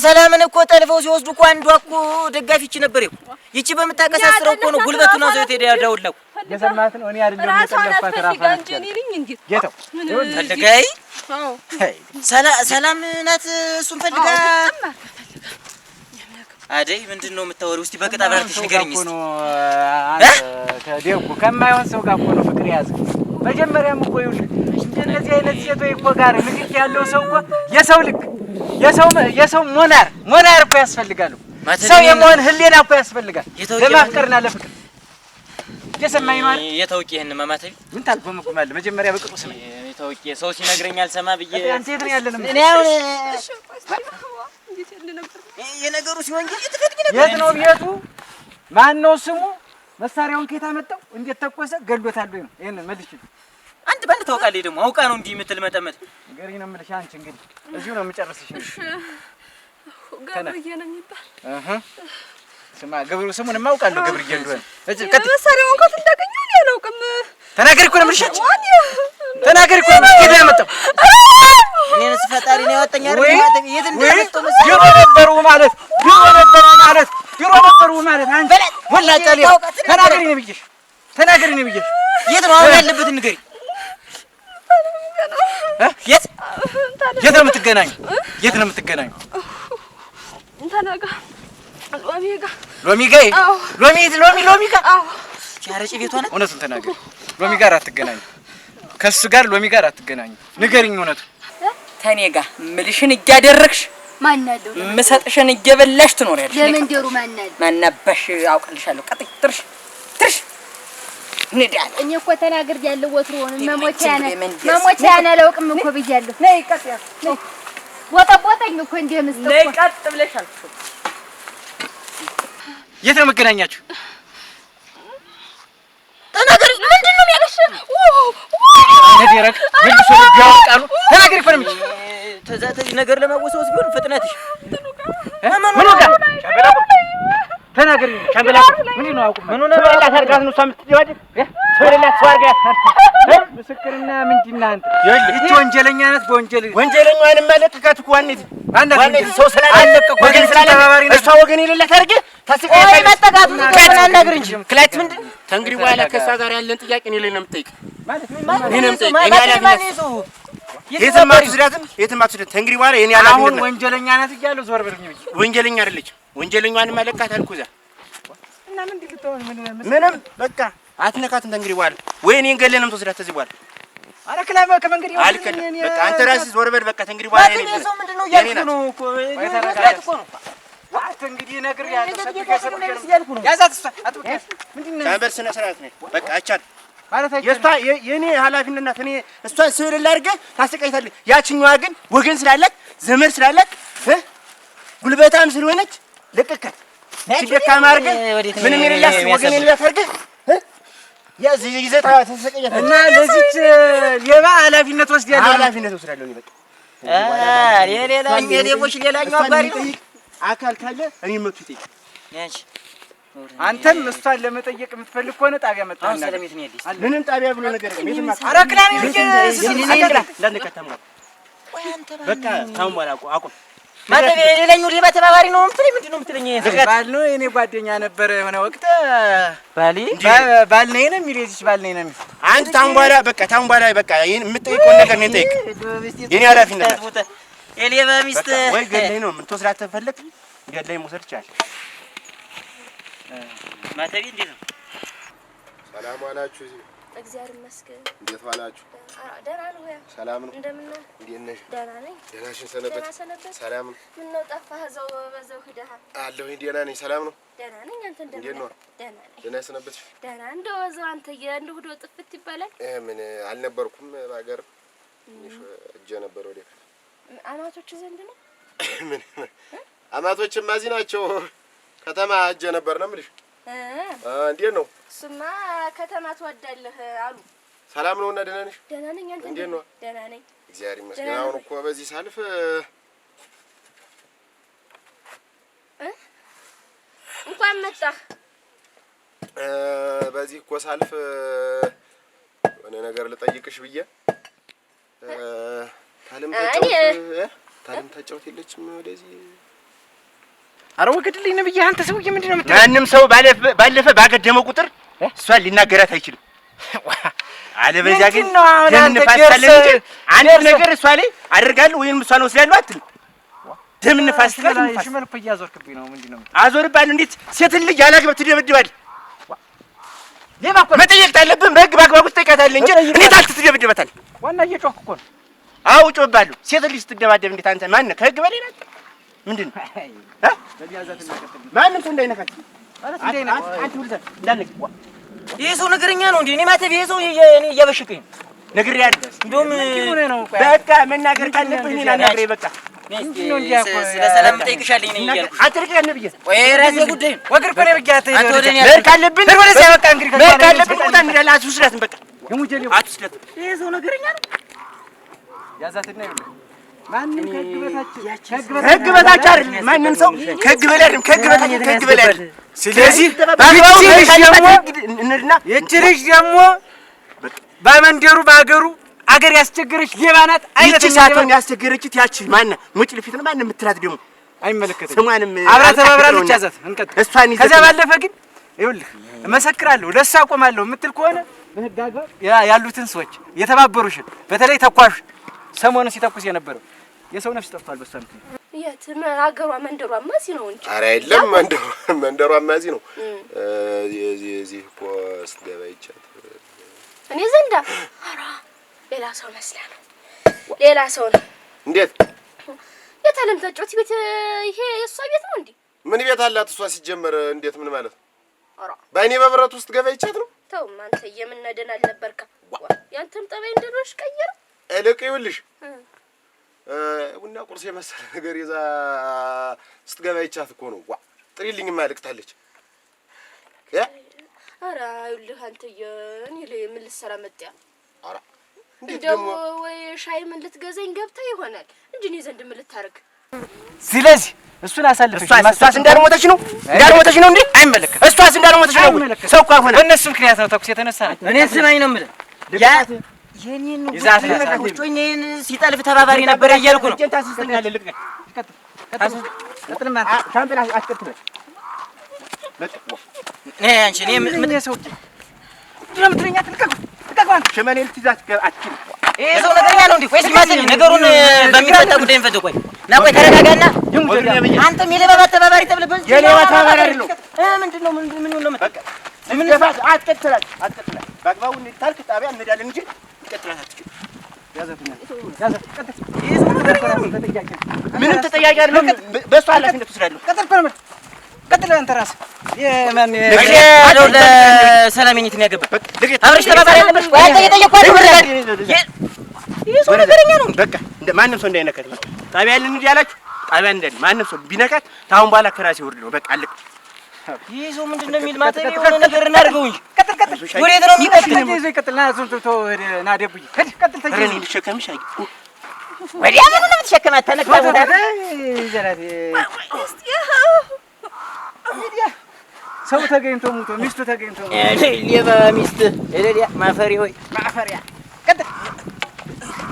S5: ሰላምን እኮ ጠልፈው ሲወስዱ እኮ አንዷ እኮ ደጋፊ ይቺ ነበር እኮ ይቺ በምታቀሳስረው እኮ ነው ጉልበቱን አዘው የት ሄደ ዳውላ እኮ
S1: የሰማት ነው። እኔ አይደለም የጠለፋት ራሷ ናት። ጌታው
S5: ፈልጋይ ሰላም ናት። እሱን ፈልጋ አደይ ምንድን ነው የምታወሪው? እስቲ በቅጥ አብራርተሽ ንገሪኝ እስቲ።
S1: ከደጉ ከማይሆን ሰው ጋር እኮ ነው ፍቅር የያዝክ። መጀመሪያም እኮ ይኸውልህ እንደነዚህ አይነት ሴቶች እኮ ጋር ንክኪ ያለው ሰው እኮ የሰው ልክ የሰው ሞናር ሞናር እኮ ያስፈልጋል። ሰው የመሆን ህሊና እኮ ያስፈልጋል ለማፍቀርና ለፍቅር። እየሰማኸኝ ነው አይደል?
S5: የታውቂ ይሄን ማማተቢ
S1: ምን ታልጎመጉማለህ? መጀመሪያ በቅጡ ስማኝ።
S5: የታውቂ ሰው ሲነግረኝ አልሰማ ብዬ
S1: አንተ የት ነው ያለነው?
S5: እኔ አሁን የነገሩ ሲሆን ጊዜ ትፈልጊ ነበር።
S1: የት ነው ቤቱ? ማን ነው ስሙ? መሳሪያውን ከየት አመጣው? እንዴት ተኮሰ? ገድሎታል ወይ ነው? ይሄንን መልሽ።
S5: አንድ ባንድ ታውቃለህ ደግሞ አውቃ ነው እንዲህ የምትልመጠመጥ።
S1: ንገሪኝ ነው የምልሽ። አንቺ እንግዲህ እዚሁ ነው የምጨርስሽ።
S4: እሺ ገብርዬ ነው የሚባል።
S1: እህ ስማ ገብሩ ስሙንማ አውቃለሁ ገብርዬ እንደሆነ።
S4: መሳሪያውን ከየት እንዳገኘው እኔ አላውቅም።
S1: ተናገሪ እኮ ነው የምልሽ። አንቺ ተናገሪ እኮ ነው የምልሽ። ከየት ነው ያመጣው?
S5: እኔንስ ፈጣሪ ነው ያወጣኝ አይደል? የት እንዳመጣው መሰለኝ።
S1: ቢሮ ነበሩ ማለት ቢሮ ነበሩ ማለት ቢሮ ነበሩ ማለት አንቺ ወላጫ ሌባ። ተናገሪ ነው ብዬሽ ተናገሪ ነው ብዬሽ።
S5: የት ነው አሁን ያለበትን ንገሪኝ።
S1: የት የት ነው የምትገናኙ? የት ነው የምትገናኙ?
S4: እንትና ጋር ሎሚ ጋር
S1: ሎሚ ጋር ሎሚ ሎሚ ሎሚ ጋር
S5: አረቄ ቤቷ ናት።
S1: እውነቱን ተናገሪ። ሎሚ ጋር አትገናኙ። ከእሱ ጋር ሎሚ ጋር አትገናኙ። ንገሪኝ እውነቱን።
S3: ተኔ ጋር እምልሽን እያደረግሽ
S2: ማን አለው?
S3: የምሰጥሽን እየበላሽ ትኖሪያለሽ።
S2: ለመንደሩ ማን አለ?
S3: ማናባሽ አውቅልሻለሁ። ቀጥይ ትርሽ ትርሽ እንዳለ
S2: እኔ እኮ ተናግሬያለሁ። ወትሮውንም መሞቻዬን አላውቅም እኮ ብያለሁ።
S3: ነይ ቀጥ ያልኩሽ
S2: ቦጠቦጠኝ እኮ እንደ ምስጥ
S3: ነይ ቀጥ ብለሽ አልኩሽ።
S1: የት ነው የምገናኛችሁ?
S5: ተናገሪ።
S4: ምንድን ነው የሚያለሽ?
S1: ደረቅ መልሶ ያወጣሉ። ተናገሪ እኮ ነው የምልሽ።
S5: ተዛ ተዚህ ነገር ለማወሳወስ ቢሆን ፍጥነትሽ
S1: ምኑ ጋር ተናገሪ። ሻምበላ ምንድን ነው አውቁም።
S5: ምኑ ነው
S1: የሌላት አድርጋት ነው እሷ የምትደባደብ? ሰው የሌላት ሰው አድርጋት። ምስክርና ምንድን ነህ አንተ? ይህች ወንጀለኛ ናት። በወንጀል
S6: ወንጀለኛዋንማ ለቅቃት እኮ ዋኔት
S1: ዋኔት
S6: ሰው ስላለ ወገን ስላለ እሷ ወገን የሌላት አድርገህ ታስቀያታለህ።
S5: መጠጋቱን አናግር እንጂ ክላይት ምንድን
S6: ተንግዲህ በኋላ ከእሷ ጋር ያለን ጥያቄ እኔ ላይ ነው የምትጠይቅ።
S1: ማለት
S6: እኔ ነው የምጠይቅ። እኔ ኃላፊነት የትም አትወስዳትም፣ የትም አትወስዳትም። ተንግዲህ በኋላ የኔ
S1: አሁን
S6: ኃላፊነት ነው።
S1: ወንጀለኛ ናት እያለሁ ዞር በልኝ ብዬ
S6: ወንጀለኛ አይደለችም። ወንጀለኛዋንም አለቃት አልኩህ እዛ
S1: እና ምንድን ልትሆን ምን
S6: ምንም በቃ አትነካትም። ተንግዲህ በኋላ ወይ እኔን ገለህ ነው የምትወስዳት ተዚህ በኋላ
S1: ኧረ ክላም ከመንገድ
S6: አልከለም። በቃ አንተ ራስህ ዞር በል በቃ። ተንግዲህ በኋላ የኔ
S5: ሰው ምንድን ነው
S6: የኔ
S5: እያልኩ
S6: ናት።
S5: ነው እኮ መስራት እኮ ነው።
S1: አንተ እንግዲህ እነግርሃለሁ።
S5: እያልኩ ነው።
S1: ያዛት እሷ አጥብቀህ ያዝ። ምንድን ነው
S6: ሻምበል ስነ ስርዓት ነው። በቃ አይቻልም።
S1: ማለት አይቻልም።
S6: የእሷ የእኔ ኃላፊነት ናት። እኔ እሷን ስዕል አድርገህ ታሰቃይታለህ። ያችኛዋ ግን ወገን ስላላት ዘመድ ስላላት ጉልበታም ስለሆነች ለቀካት። ደካማ አድርገህ
S5: ወዴት ነው
S6: ምንም የሌላት ወገን
S5: የሚያሰብህ?
S6: የሌላት አድርገህ ያዝ ይዘህ ታሰቃያታለህ።
S1: እና ለዚች ሌባ ኃላፊነት ወስዳለሁ።
S6: ኃላፊነት ወስዳለሁ እኔ በቃ
S5: ሌላኛው የሌቦች ሌላኛው
S6: እሷን
S5: አባሪ ነው።
S6: የሚጠይቅ አካል ካለ እኔ መቶ ይጠይቅ።
S5: ያንቺ
S1: አንተም እሷን ለመጠየቅ የምትፈልግ ከሆነ ጣቢያ መጣህ
S5: አሁን ሰላም የት ነው ያለች?
S6: ምንም ጣቢያ ብሎ ነገር የለም። የትም አትሄድም።
S1: ኧረ ክላኔ
S6: እንዳትነካት ታሟል። በቃ ታሟል። አቁም አቁም።
S5: ማተብ ሌላኛው ሌባ ተባባሪ ነው የምትለኝ? ምንድን ነው የምትለኝ?
S1: ባል ነው የእኔ ጓደኛ ነበረ የሆነ ወቅት
S5: ባሌ
S1: ባል ነኝ ነው የሚል የዚች ባል ነኝ ነው የሚል
S6: አንተ ታም በኋላ በቃ ታም በኋላ በቃ ይሄን የምትጠይቀውን ነገር ነው ጠይቅ። የኔ ኃላፊነት ናት።
S5: የሌባ ሚስት
S6: በቃ ወይ ገለኝ ነው የምትወስዳት ተፈለግ ገለኝ መውሰድ ይቻላል።
S5: ማተቤ እንዴት ነው?
S7: ሰላም ዋላችሁ። እዚህ
S4: እግዚአብሔር ይመስገን።
S7: እንዴት ዋላችሁ?
S4: ደህና ነው ወይ?
S7: ሰላም ነው?
S4: እንደምን ነህ?
S7: እንዴት ነሽ?
S4: ደህና ነኝ።
S7: ደህናሽን ሰነበት?
S4: ደህና ሰነበት?
S7: ሰላም ነው
S4: ምነው ጠፋህ? እዛው በዛው ሂደሃል።
S7: አለሁኝ። ደህና ነኝ። ሰላም ነው?
S4: ደህና ነኝ። አንተ እንደምን
S7: እንዴት ነው?
S4: ነህ? ደህና ነኝ።
S7: ደህና ሰነበትሽ?
S4: ደህና እንደው በዛው አንተ እንደው ሂዶ ጥፍት ይባላል።
S7: ምን አልነበርኩም በሀገር ትንሽ እጄ ነበር ወደ
S4: አማቶች ዘንድ ነው።
S7: ምን አማቶችማ እዚህ ናቸው። ከተማ እጄ ነበር ነው የምልሽ። እንዴት ነው?
S4: እሱማ ከተማ ትወዳለህ አሉ።
S7: ሰላም ነው እና ደህና ነሽ?
S4: ደህና ነኝ። አንተ
S7: እንዴት ነው?
S4: ደህና ነኝ።
S7: እግዚአብሔር ይመስገን። አሁን እኮ በዚህ ሳልፍ
S4: እንኳን መጣህ።
S7: በዚህ እኮ ሳልፍ የሆነ ነገር ልጠይቅሽ ብዬ ታለም ታለም ታጫውት የለችም ወደዚህ?
S1: ኧረ ወግድልኝ ነው ብዬሽ አንተ ሰውዬ ምንድን ነው የምትለው?
S6: ማንም ሰው ባለፈ ባገደመው ቁጥር እሷን ሊናገራት አይችልም። አለበለዚያ ግን ደም እንፋሳለን እንጂ አንድ ነገር እሷ ላይ አደርጋለሁ ወይም እሷን ወስዳለሁ አትልም። ደም እንፋስ
S1: ሽመል እኮ እያዞርክብኝ ነው። ምንድን ነው
S6: አዞርብሃለሁ? እንዴት ሴትን ልጅ ያላግባብ ትደበድባለህ?
S1: ሌባ እኮ
S6: መጠየቅ ታለብህ። በህግ በአግባቡ ትጠይቃታለህ እንጂ እንዴት አልክ ትደበድባታለህ?
S1: ዋና እየጮህክ እኮ ነው።
S6: አዎ እጮህብሃለሁ። ሴት ልጅ ስትደባደብ እንዴት አንተ ማነህ? ከህግ በላይ ናት። ምንድን ነው ማንም ሰው እንዳይነካት።
S5: ይሄ ሰው ነገረኛ ነው እንዴ? እኔ ማተብ ይሄ ሰው እኔ እያበሸቀኝ ነው።
S6: ነግሬሃለሁ።
S5: እንደውም
S6: በቃ መናገር ካለብህ እኔን አናግረኝ። በቃ
S5: ስለ ሰላም እጠይቅሻለሁ ነኝ እያልኩ
S6: አንተ ልቀቀኝ ብዬሽ
S5: ቆይ የራሴ ጉዳይ ነው።
S1: ወግር እኮ ነው ብዬሽ
S5: አንተ ወደ እኔ
S6: መሄድ ካለብን
S1: ወደዚያ በቃ እንግዲህ
S6: መሄድ ካለብን ቦታ እንሄዳለን። አትወስዳትም። በቃ አትወስዳትም።
S5: ይሄ ሰው ነገረኛ ነው።
S1: ያዛትና ይኸውልህ ማንም ከህግ
S6: ከህግ በታች አይደለም። ማንም ሰው ከህግ በላይ አይደለም። ከህግ በታች ከህግ በላይ አይደለም።
S1: ስለዚህ
S6: በአግባቡ
S1: ይህች ልጅ ደግሞ በመንደሩ በአገሩ አገር ያስቸገረች ሌባ ናት።
S6: ይህች ሳትሆን ያስቸገረችት ያቺ ማነው ሙጭልፊት ነው ማነው የምትላት ደግሞ
S1: አይመለከተኝም።
S6: ስሟንም
S1: አብራ ተባብራለች። ያዛት እንቀጥል።
S6: እሷን ይዘህ
S1: ከዚያ ባለፈ ግን ይኸውልህ እመሰክራለሁ ለእሷ አቆማለሁ የምትል ከሆነ በህግ አግባብ ያሉትን ሰዎች የተባበሩሽን በተለይ ተኳሽ ሰሞኑን ሲተኩስ የነበረው የሰው ነፍስ ጠፍቷል። በሷ ምክንያት
S4: የት አገሯ መንደሯማ እዚህ ነው እንጂ
S7: ኧረ የለም መንደሯማ እዚህ ነው። እዚህ እኮ ስትገባ ይቻት
S4: እኔ ዘንዳ ኧረ ሌላ ሰው መስላ ነው። ሌላ ሰው ነው።
S7: እንዴት
S4: የታለም ታጫውት ቤት ይሄ የእሷ ቤት ነው እንዴ?
S7: ምን ቤት አላት እሷ ሲጀመር? እንዴት ምን ማለት ነው?
S4: ኧረ
S7: በእኔ በብረት ውስጥ ገባ ይቻት ነው።
S4: ተውማ አንተ የምናደን አልነበርካ። ያንተም ጠባይ እንደኖሽ ቀየረ።
S7: እልቅ ይኸውልሽ ቡና ቁርስ የመሰለ ነገር ይዛ ስትገባ ይቻት እኮ ነው። ዋ ጥሪልኝማ ልቅታለች።
S4: ኧረ ይኸውልህ አንተዬ እኔ ላይ ምን ልትሰራ መጣ?
S7: ኧረ እንዴት
S4: ደግሞ ወይ ሻይ ምን ልትገዛኝ ገብታ ይሆናል እንጂ እኔ ዘንድ ምን ልታደርግ?
S1: ስለዚህ እሱን አሳልፈሽ
S6: እሷስ እንዳልሞተች ነው እንዳልሞተች ነው እንዴ?
S1: አይመለከትም።
S6: እሷስ እንዳልሞተች ነው ሰው እኮ አልሆነ።
S1: በእነሱ ምክንያት ነው ተኩስ የተነሳ ነው።
S5: እኔን ስማኝ ነው የምልህ ያ የኔን ውጮኛዬን ሲጠልፍ ተባባሪ ነበር እያልኩ ነው።
S6: እጄን ታስይዘኛለህ። ልቀቀኝ። ሻምበል አስቀጥለህ
S5: አንቺ እኔ ምን
S1: ሰው ምንድን ነው የምትለኝ? ልቀቀው፣ ልቀቀው አንተ
S6: ሽመሌ ልትይዝ አትችልም።
S5: ይሄ ሰው ነገረኛ ነው እንዴ? ቆይ ማተቤ ነገሩን በሚፈታ ጉዳይ እንፈተው። ቆይ ና ቆይ ተረጋጋና። አንተም የሌባ ተባባሪ ተብለህ በዚህ
S6: የሌባ ተባባሪ አይደለሁም።
S5: ምንድን ነው ምን ነው
S6: በቃ ስትገፋት አትቀጥላት፣ አትቀጥላት። በአግባቡ ታልክ ጣቢያ እንሄዳለን እንጂ ትቀጥላት አትችልም። ምንም ተጠያቂ አይደለም። በእሱ ኃላፊነት ወስዳለሁ።
S1: ቀጥል አንተ ራስህ የማን
S5: ለሰላም የኔት ነው ያገባ አብረሽ ተባባሪ አልነበርሽ? ቆይ አንተ እየጠየቅኩህ አይደል? ይሄ ሰው ነገረኛ ነው።
S6: በቃ ማንም ሰው እንዳይነካት በቃ ጣቢያ እንሂድ ያላችሁ ጣቢያ እንሂድ። ማንም ሰው ቢነካት ታሁን በኋላ ከራሴ ውርድ ነው። በቃ አለቅ።
S5: ይሄ ሰው ምንድን ነው የሚል ማተቤ የሆነ ነገር እናድርገው እንጂ
S1: ቀጥል ቀጥል።
S5: ወዴት ነው የሚቀጥል?
S1: ይዞ ይቀጥል። ና እሱን ትቶ ና ደቡዬ ሂድ ቀጥል።
S6: ኧረ እኔ ልሸከምሽ። አይ
S5: ወዲያ ምኑን ነው የምትሸከማት? ተነክታ ቦታ
S1: ሰው ተገኝቶ ሙቶ ሚስቱ ተገኝቶ
S5: ሌባ ሚስት ሌላ ማፈሪ ሆይ
S1: ማፈሪያ ቀጥል።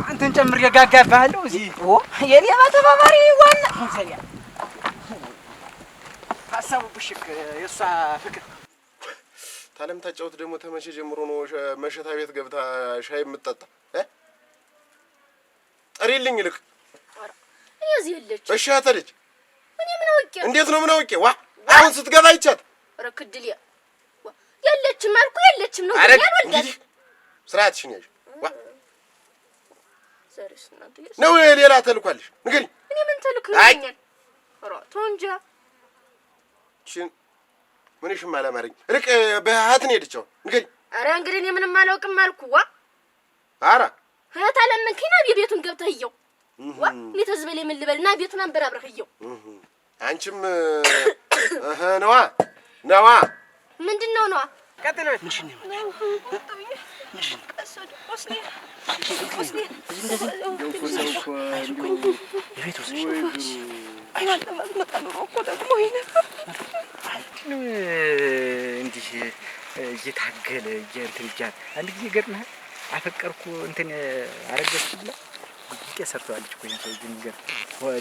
S1: አንተን ጨምሬ ጋጋባለሁ እዚህ
S5: የሌባ ተባባሪ ዋና
S1: ሀሳቡ ብሽቅ የእሷ ፍቅር
S7: ታለም ታጫውት ደግሞ ተመቼ ጀምሮ ነው መሸታ ቤት ገብታ ሻይ የምትጠጣ? ጥሪልኝ ይልቅ።
S4: እኔ እዚህ የለችም።
S7: እሺ አተልጅ
S4: እኔ ምን አውቄ?
S7: እንዴት ነው ምን አውቄ? ዋ አሁን ስትገባ ይቻት
S4: ኧረ ክድል የለችም አልኩህ። የለችም ነው
S7: እንግዲህ ስርዓትሽን ያዥ። ዋ ነው ሌላ ተልኳልሽ ንገሪኝ።
S4: እኔ ምን ተልክ ይለኛል? ኧረ ተው እንጂ
S7: ምንሽም አላማረኝ። ይልቅ በሀት ነው የሄደችው ንገሪኝ።
S4: ኧረ እንግዲህ እኔ ምንም አላውቅም አልኩህ። ዋ
S7: ኧረ
S4: እህት አለመንከኝ ና ቤቱን ገብተህ እየው። ዋ እኔ ተዝ በላይ ምን ልበል? ና ቤቱን አንበራብረህ እየው።
S7: አንቺም እህ ነዋ ነዋ።
S4: ምንድን ነው ነዋ?
S1: ቀጥል። እንዲህ እየታገለ እንትን እያለ አንድ ጊዜ ገጥመህ አፈቀርኩ እንትን አረገዝኩ ብላ ጉጌ ሰርተዋለች እኮ ይሄን ሰውዬ የሚገርም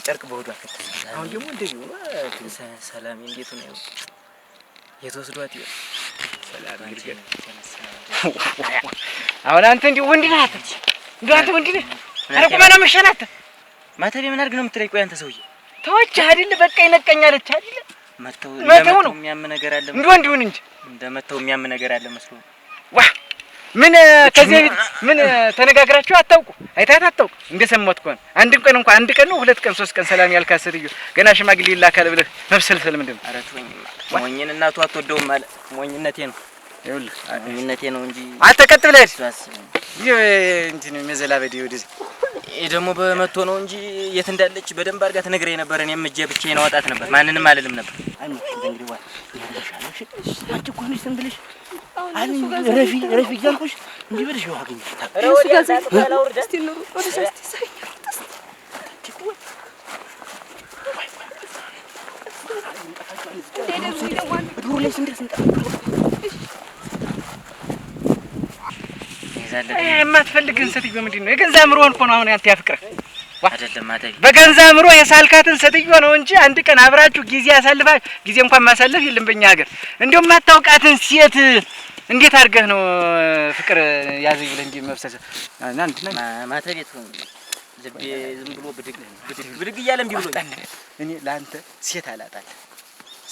S1: ጨርቅ በሆዷ ከተተ። አሁን ደግሞ እንደዚህ ሆኖ
S5: ሰላም እንዴት ነው የት ወስዷት ይሆን?
S1: ሰላም ይርገጥ። አሁን አንተ እንዲሁ ወንድ ነህ አንተ እንዲሁ አንተ ወንድ ነህ። ኧረ ቁመና መሸናት
S5: ማተቤ ምን አድርግ ነው የምትለኝ? ቆይ አንተ ሰውዬ
S1: ተወችህ አይደለ? በቃ ይነቀኛለች አይደለ?
S5: መተው
S1: መተው ነው
S5: የሚያም ነገር አለ
S1: እንዲሁ ወንድ ይሁን እንጂ
S5: እንደመተው የሚያም ነገር አለ መስሎ
S1: ዋ ምን ከዚህ በፊት ምን ተነጋግራችሁ አታውቁ? አይታት አታውቁ? እንደሰማሁት ከሆነ አንድ ቀን እንኳን አንድ ቀን ነው ሁለት ቀን ሶስት ቀን ሰላም ያልካት ሴትዮ ገና ሽማግሌ ይላካል ብለህ መብሰልሰል ምንድን ነው?
S5: ኧረ ተወኝማ ሞኝን እናቱ አትወደውም አለ። ሞኝነቴ ነው
S1: ይኸውልህ
S5: ሞኝነቴ ነው እንጂ
S1: አንተ ቀጥ ብለህ ሂድ።
S5: እሷስ
S1: ይህ እንትን መዘላበዴ ወደዚህ
S5: ይሄ ደግሞ በመቶ ነው እንጂ የት እንዳለች በደንብ አድርጋ ትነግረኝ ነበር። እኔም እጄ ብቻዬን አወጣት ነበር፣ ማንንም አልልም ነበር።
S6: እንግዲህ ዋ አንቺ እኮ ነሽ ዝም ብለሽ ረፊ ረፊ እያልኩሽ እንዲህ ብለሽ ይኸው አገኘሁሽ። ዱር ላይ ስንደርስ
S1: የማትፈልግህን ሴትዮ ምንድን ነው የገንዛ አእምሮህን እኮ ነው አሁን ያንተ ያፍቅርህ
S5: አይደለም ማተቤ
S1: በገንዛ አእምሮ የሳልካትን ሴትዮ ነው እንጂ አንድ ቀን አብራችሁ ጊዜ አሳልፋ ጊዜ እንኳን ማሳለፍ የለም በእኛ ሀገር። እንደው የማታውቃትን ሴት እንዴት አድርገህ ነው ፍቅር ያዘኝ ብለህ እንዲህ መብሰስ?
S5: ማተቤ ልቤ ዝም ብሎ ብድግ ብድግ ብድግ እያለ እምቢ ብሎኝ
S1: እኔ ለአንተ ሴት አላጣልህ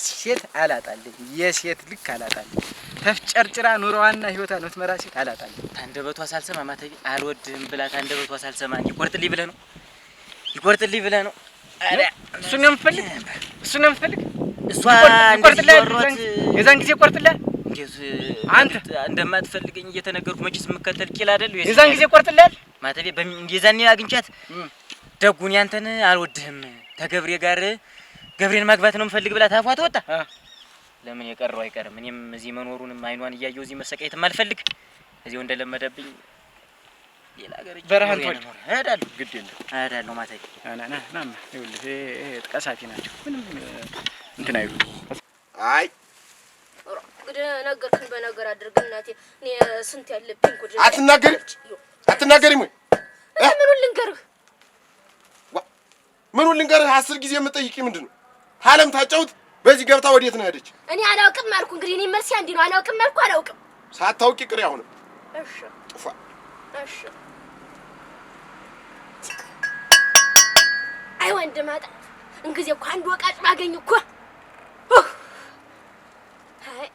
S1: ሴት አላጣልህ የሴት ልክ አላጣልህ። ተፍጨርጭራ ኑሮዋና ህይወቷን የምትመራ ሴት አላጣልህ።
S5: ታንደበቷ ሳልሰማ ማተቤ አልወድህም ብላ ታንደበቷ ሳልሰማ ይቆርጥልኝ ብለህ ነው ይቆርጥልኝ ብለህ ነው።
S1: እሱን ነው የምትፈልግ? እሱን ነው የምትፈልግ?
S5: እሷ
S1: ይቆርጥልሃል። የዛን ጊዜ ይቆርጥልሃል።
S5: እንዴት
S1: አንተ
S5: እንደማትፈልገኝ እየተነገርኩ መቼስ የምከተል ቂል አይደል?
S1: የዛን ጊዜ ይቆርጥልሃል።
S5: ማተቤ የዛኔ አግኝቻት ደጉን ያንተን አልወድህም ተገብሬ ጋር ገብሬን ማግባት ነው የምፈልግ ብላ ታፏ ተወጣ። ለምን የቀረው አይቀርም። እኔም እዚህ መኖሩንም አይኗን እያየሁ እዚህ መሰቃየትም አልፈልግ። እዚሁ እንደለመደብኝ ሌላ ሀገር
S1: በረሃን ትወድ
S5: እሄዳለሁ።
S6: ግድ የለም
S5: እሄዳለሁ። ማተቤ
S1: ና ና ና ይኸውልህ ጥቀሳፊ ናቸው። ምንም እንትን አይሉ።
S7: አይ
S4: እንግዲህ ነገርክን በነገር አድርግ እናቴ። እኔ ስንት ያለብኝ ጉድ።
S7: አትናገሪ አትናገሪም ወይ?
S4: ምኑን ልንገርህ?
S7: ምኑን ልንገርህ? 10 ጊዜ የምጠይቂኝ ምንድን ነው? ታለም ታጫውት በዚህ ገብታ ወዴት ነው ሄደች?
S4: እኔ አላውቅም አልኩ። እንግዲህ እኔ መልሴ አንዴ ነው። አላውቅም አልኩ። አላውቅም።
S7: ሳታውቂ ቅሪ። አሁንም
S4: እሺ
S7: ጥፋ።
S4: እሺ አይ ወንድ ማጣት እንግዲህ እኮ አንድ ወቃጭ ባገኝ እኮ አይ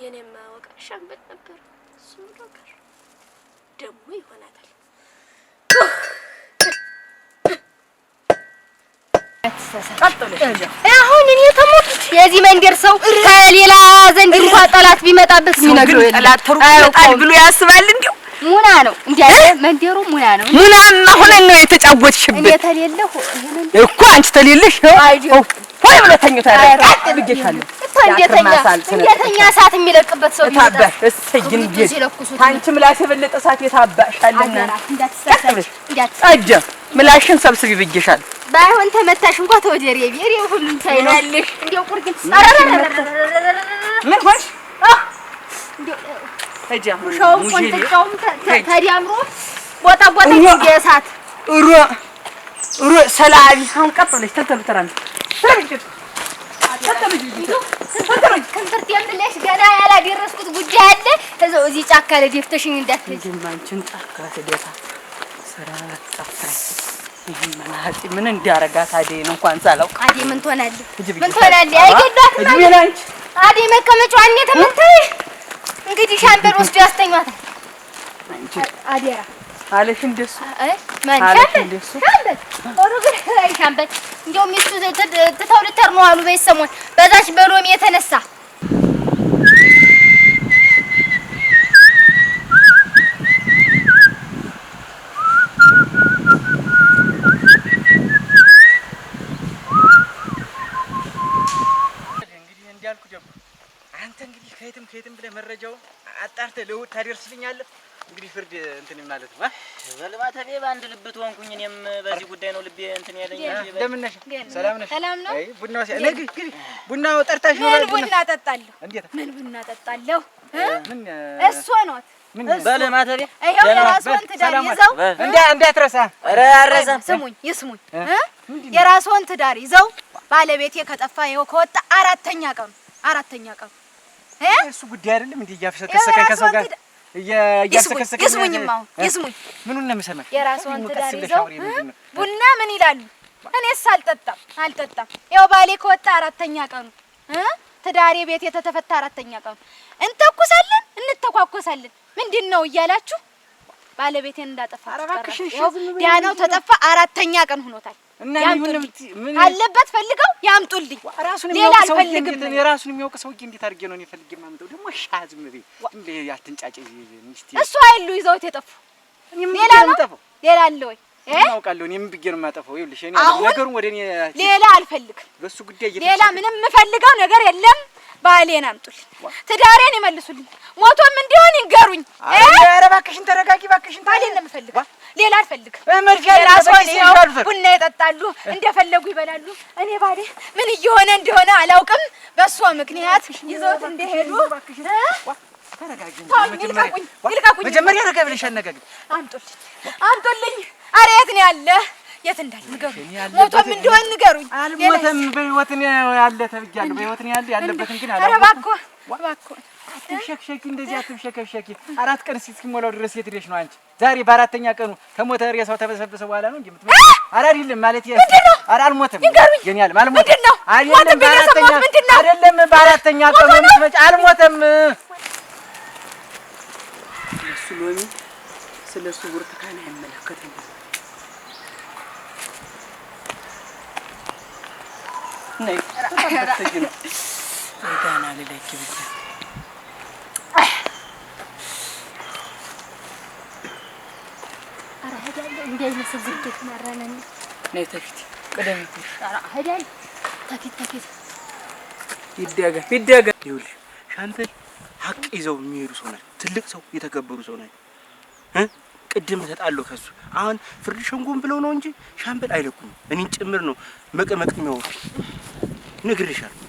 S4: የኔማ ወቃጭ ሻምበል ነበር። እሱ ነገር ደግሞ ይሆናታል።
S2: አሁን እኔ ተሞቱት የዚህ መንደር ሰው ከሌላ ዘንድ እንኳን ጠላት ቢመጣበት የሚነግረው የለም።
S3: ጠላት ተሩቅ ይመጣል ብሎ ያስባል። እንዲሁ
S2: ሙና ነው እንዲያ መንደሩ ሙና ነው።
S3: ሙናማ ሆነን ነው የተጫወትሽበት።
S2: እኔ ተሌለሁ
S3: እኮ አንቺ ተሌለሽ ሆይ ብሎ ተኝቷል። ቀጥ ብዬሻለሁ።
S2: እንደተኛ እሳት የሚለቅበት ሰው
S3: የታባሽ እሰይ እንዴት ታንቺ ምላስ የበለጠ እሳት የታባሻልና ጠጀ ምላሽን ሰብስቢ ብዬሻለሁ።
S2: ባይሆን ተመታሽ እንኳን ተወደሪ የቢሪ ሁሉም ሳይ ነው እንዲያው ቁርግን
S3: ምን ሆንሽ?
S2: ውሻውም ቆንጥጫውም ተዳምሮ ቦጣ ቦጣ እሳት
S3: ሩ ሩ ሰላቢ አሁን ቀጥ ብለሽ ተተብ ተራሚ
S2: ክንትርት የምልሽ ገና ያላደረስኩት ጉዳይ አለ። እዛው እዚህ ጫካ ለደፍተሽኝ እንዳትሄጂ።
S3: አንቺን ጫካ ትደፋ ስራ ጠፋኝ። ይሄን መናጢ ምን እንዲያረጋት አደይን እንኳን ሳላውቅ
S2: አደይ ምን ትሆናለች? ምን ትሆናለች? አይገዷትም። አደይ መቀመጫዋን የተመታች እንግዲህ ሻምበል ወስዶ ያስተኛታል። አደራ
S3: አለሽ እንደሱ
S2: ማን ሻምበል ሻምበል ኦሮ ግን አይ ሻምበል እንደው ሚስቱ ትተው ልተር ነው አሉ በዚህ ሰሞን በዛች በሎሚ የተነሳ
S1: እንግዲህ እንዳልኩ ደግሞ አንተ እንግዲህ ከየትም ከየትም ብለህ መረጃውን አጣርተህ ለውጥ ታደርስልኛለህ። እንግዲህ ፍርድ እንትን ማለት ነው።
S5: በልማተቤ በአንድ ልብ ትሆንኩኝ። እኔም በዚህ ጉዳይ ነው ልቤ እንትን ያለኝ።
S1: እንደምን ነሽ? ሰላም ነሽ?
S2: ሰላም ነው።
S1: አይ ቡናው እንግዲህ ቡናው ጠርታሽ ነው።
S2: ምን ቡና እጠጣለሁ?
S1: እንዴት
S2: ምን ቡና እጠጣለሁ?
S1: ምን
S2: እሷ ናት።
S5: በልማተቤ
S2: ይኸው የራስዎን ትዳር ይዘው
S1: እንዳትረሳ።
S5: ኧረ አልረሳም።
S2: ስሙኝ ይስሙኝ። የራስዎን ትዳር ይዘው ባለቤቴ ከጠፋ ይኸው ከወጣ አራተኛ ቀኑ አራተኛ ቀኑ።
S1: እሱ ጉዳይ አይደለም እንዴ እያፍሰከሰከኝ ከሰው ጋር እያፍሰከሰከኝ።
S2: ይስሙኝማ አሁን ይስሙኝ።
S1: ምኑን ነው የምሰማሽ?
S2: የራስዎን ትዳር ይዘው ቡና ምን ይላሉ? እኔስ አልጠጣም አልጠጣም። ይኸው ባሌ ከወጣ አራተኛ ቀኑ፣ ትዳሬ ቤት የተተፈታ አራተኛ ቀኑ። እንተኩሳለን እንተኳኮሳለን ምንድን ነው እያላችሁ ባለቤቴን እንዳጠፋ ዳናው ተጠፋ አራተኛ ቀን ሆኖታል። አለበት ፈልገው ያምጡልኝ። ሌላ አልፈልግም።
S1: የራሱን የሚያውቅ ሰውዬ እንዴት አድርጌ ነው እኔ ፈልጌ የማመጣው? ደግሞ እሺ ዝም በይ አትንጫጭ።
S2: እሱ አይሉ ይዘውት የጠፉ ሌላ ነው ሌላ አለ ወይ?
S1: አውቃለሁ እኔ ምን ብዬ ነው የማጠፋው? ይኸውልሽ እኔ ነገሩን ወደ እኔ
S2: ሌላ አልፈልግም።
S1: በሱ ጉዳይ
S2: ሌላ ምንም የምፈልገው ነገር የለም። ባሌን አምጡልኝ፣ ትዳሬን ይመልሱልኝ፣ ሞቶም እንዲሆን ይንገሩኝ።
S1: ኧረ እባክሽን ተረጋጊ፣ እባክሽን።
S2: ባሌን ነው የምፈልገው፣ ሌላ አልፈልግም። ቡና ይጠጣሉ፣ እንደፈለጉ ይበላሉ። እኔ ባሌ ምን እየሆነ እንደሆነ አላውቅም። በእሷ ምክንያት ይዘውት እንደሄዱ ይልቀቁኝ፣ ይልቀቁኝ።
S1: መጀመሪያ ረጋ ብለሽ አነጋግሪ።
S2: አምጡልኝ፣ አምጡልኝ። ኧረ የት ነው ያለ? የት እንዳለ ንገሩኝ። ሞቶም እንደሆነ ንገሩኝ።
S1: አልሞተም፣ በህይወት ነው ያለ ተብያለሁ። በህይወት ነው ያለ፣ ያለበትን ግን
S2: አላውቅም። ኧረ እባክዎ እባክዎ
S1: አትብሸክሸኪ፣ እንደዚህ አትብሸከሸኪ። 4 ቀን እስኪሞላው ድረስ የት ሄደሽ ነው አንቺ? ዛሬ በአራተኛ ቀኑ ከሞተ ሬሳው ተበሰበሰ በኋላ ነው እንዴ የምትመጪው? ኧረ አይደለም ማለት ኧረ አልሞተም። የኔ ዓለም አልሞተም። አይደለም በአራተኛ አይደለም በአራተኛ ቀኑ የምትመጪ አልሞተም።
S3: እሱ ሎሚ ስለሱ ብርቱካን አይመለከተኝም። ነይ ጋና ልለኪ ብዬ
S2: ኧረ እሄዳለሁ። እንዳይመስል ዝግጅት ማራነን
S3: ነይ ተፊት ቅደም።
S2: ኧረ እሄዳለሁ። ተፊት ተፊት
S3: ይደገም ይደገም።
S6: ይኸውልሽ ሻምበል ሀቅ ይዘው የሚሄዱ ሰው ናቸው። ትልቅ ሰው የተከበሩ ሰው ናቸው። ቅድም ተጣሉ ከሱ አሁን ፍርድ ሸንጎን ብለው ነው እንጂ ሻምበል አይለቁም። እኔን ጭምር ነው መቀመቅ የሚያወርዱ። ነግሬሻለሁ።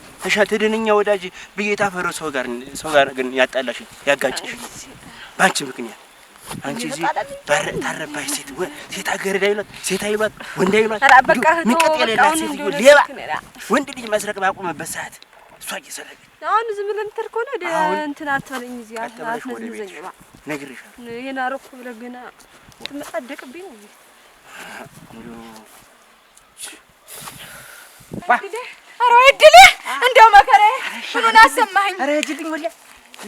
S6: ተደነኛ ወዳጅ ብዬ የታፈረው ሰው ጋር ግን ያጣላሽ ያጋጨሽ ባንቺ ምክንያት። አንቺ እዚህ ታረባሽ ሴት ሴት አገረድ አይሏት ሴት አይሏት ወንድ አይሏት ምንቅጥ የሌላት ሴትዮ ሌባ ወንድ ልጅ መስረቅ ባቆመበት ሰዓት እሷ እየሰረቀች
S4: አሁን ዝም ብለህ የምትሄድ ከሆነ ወደ እንትን አትበለኝ። እዚህ አትነዝንዘኝ።
S6: ነግሬሻለሁ።
S4: ይሄን አደረኩ ብለህ ገና ትመጻደቅብኝ ነው።
S2: ኧረ ወይ እድሌ እንደው መከራዬ ምኑን አሰማኸኝ?
S1: ኧረ ሂጂልኝ ወዲያ።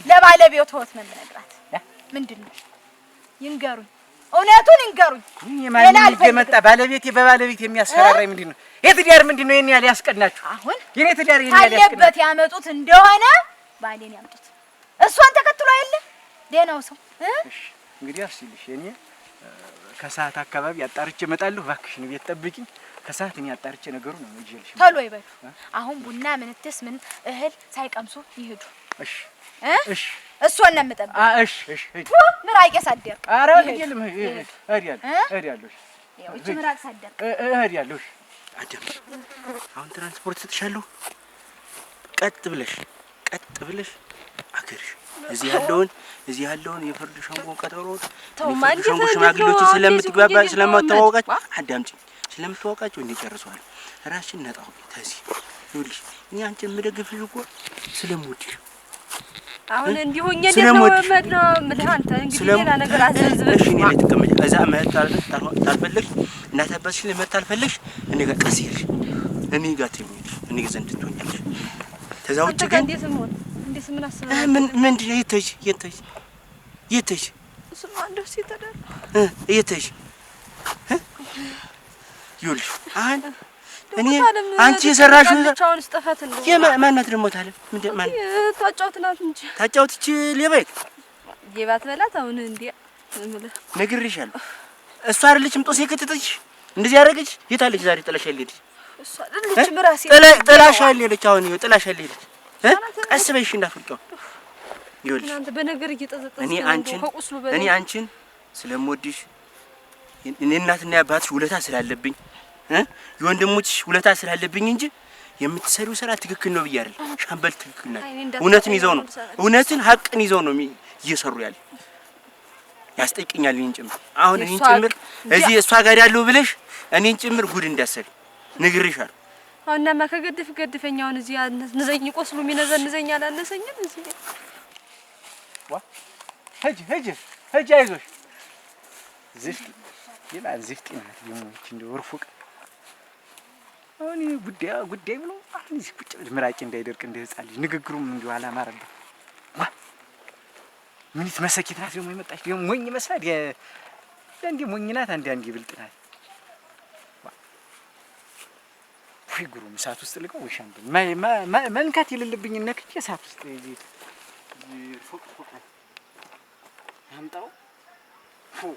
S2: ለባለቤቱ ሆት ነው የምነግራት። ምንድን ነው ይንገሩኝ፣ እውነቱን ይንገሩኝ። ሌላ አልፈልግም።
S1: የመጣ ባለቤቴ በባለቤት የሚያስፈራራኝ ምንድን ነው? የትዳር ምንድን ነው ይሄን ያህል ያስቀናችሁ?
S2: አሁን
S1: የኔ ትዳር ይሄን ያህል
S2: ካለበት
S1: ያስቀናችሁ?
S2: ያመጡት እንደሆነ ባሌን ያምጡት። እሷን ተከትሎ አይደለ ደህናው ሰው እ?
S1: እሺ እንግዲህ አስይልሽ እኔ ከሰዓት አካባቢ አጣርቼ እመጣለሁ። እባክሽን ቤት ጠብቂኝ። ከሰዓት እኔ አጣርቼ ነገሩን ነው ይዤልሽ
S2: ቶሎ ይበሉ። አሁን ቡና ምንትስ ምን እህል ሳይቀምሱ ይሄዱ።
S1: እሺ
S2: እ?
S1: እሺ
S2: እሷን ነው የምጠብቅ።
S1: እሺ እሺ እሺ።
S2: ምራቄ ሳትደርቅ
S1: ኧረ
S2: ይሄዱ።
S1: የለም እሄዳለሁ
S2: እ?
S1: እሄዳለሁ።
S2: ያው እቺ ምራቅ ሳትደርቅ
S1: እሄዳለሁ። እሺ
S6: አዳምጪ። አሁን ትራንስፖርት እሰጥሻለሁ። ቀጥ ብለሽ ቀጥ ብለሽ አገርሽ እዚህ ያለውን የፍርድ ሸንጎ ቀጠሮ
S4: ተውማ፣
S6: የፍርድ
S4: እንዴት
S6: ሸንጎ
S4: እንዴት
S6: ሽማግሌዎችን
S4: ነው?
S6: ስለምትግባባ
S4: እንዴት ነው?
S6: ስለማተዋወቃቸው አዳምጪኝ፣ ስለምትዋወቃቸው እንዴ ጨርሰዋል። ራስሽን ነጣ ሁኚ። ተዚህ ይኸውልሽ እኔ አንቺን የምደግፍሽ እኮ ስለምወድሽ
S4: አሁን እንዲህ ሆኜ እንዴት ነው
S6: ስለምወድሽ
S4: የምሄድ ነው የምልህ አንተ እንግዲህ ሌላ ነገር አዘዝብህ።
S6: እሺ እኔ ላይ ትቀመጪ እዛ መሄድ ታልፈለግሽ እናት አባትሽን ላይ መሄድ ታልፈለግሽ እኔ ጋር ቀስ ይልሽ እኔ ጋር ትይኛለሽ እኔ ጋር ዘንድ ትሆኛለሽ። ከዛ ውጭ
S4: አንተ ጋር
S6: ግን
S4: እንዴት ምን እንዴት ምን አስበህ
S6: ምን ምንድን ነው? የት ትሄጂ? የት ትሄጂ? የት ትሄጂ?
S4: እሱማ እንደው ሲተዳር
S6: እ የት ትሄጂ? እ? ይኸውልሽ አሁን እኔ አንቺ የሰራሽው
S4: አሁን ስጠፋት እንደው
S6: ማናት ደግሞ ታለም? ምንድን ማን
S4: ታጫውት ናት እንጂ
S6: ታጫውት እቺ ሌባ የት
S4: ሌባ ትበላት አሁን እንዴ እምልህ
S6: ነግሬሻለሁ። እሷ አይደለችም ጦስ የከተተችሽ እንደዚህ ያደረገች የት አለች ዛሬ? ጥላሻል ሄደች።
S4: እሷ አይደለችም ራሴ
S6: ጥላሻል ሄደች። አሁን ይኸው ጥላሻል ሄደች። እ? ቀስ በይሽ እንዳትወድቂው። ይኸውልሽ
S4: እናንተ በነገር እየጠዘጠዝክ
S6: እኔ
S4: ነው
S6: አንቺን
S4: ከቁስሉ በላይ
S6: እኔ አንቺን ስለምወድሽ እኔ እናትና የአባትሽ ውለታ ስላለብኝ እ የወንድሞችሽ ውለታ ስላለብኝ እንጂ የምትሰሪው ስራ ትክክል ነው ብዬ አይደለም። ሻምበል ትክክል ናት።
S4: አይ፣ እኔ እንዳትቆጣኝ
S6: እውነትን ይዘው ነው
S4: ነው የምሰራው።
S6: እውነትን ሀቅን ይዘው ነው እየሰሩ ያለ። ያስጠይቀኛል እኔን ጭምር አሁን እኔን
S4: የእሷ
S6: ጭምር
S4: ሀቅ
S6: እዚህ እሷ ጋር ያለው ብለሽ እኔን ጭምር ጉድ እንዳሰሪ ነግሬሻለሁ።
S4: አሁንማ ከገድፍ ገድፈኝ አሁን እዚህ ንዘኝ ቆስሉ የሚነዘንዘኝ አላነሰኝም እዚህ
S1: ዋ ሂጂ ሂጂ ሂጂ አይዞሽ። ዝፍጢ ይላል ዝፍጢ ናት ደግሞ ይህች እንደው እርፉቅ። አሁን ይሄ ጉዳይ ብሎ አሁን እዚህ ቁጭ ብለሽ ምራቄ እንዳይደርቅ እንደ ህፃን ልጅ ንግግሩም እንዲሁ አላማረበት። ዋ ምኒት መሰኪት ናት ደግሞ የመጣች ደግሞ ሞኝ ይመስላል። አንዳንዴ ሞኝ ናት፣ አንዳንዴ ብልጥ ናት። ወይ ግሩም እሳት ውስጥ ልቀው ወይ ሻምበል መንካት የሌለብኝ ነክቼ እሳት ውስጥ እዚህ ፎቅ ፎቅ አምጣው ፎ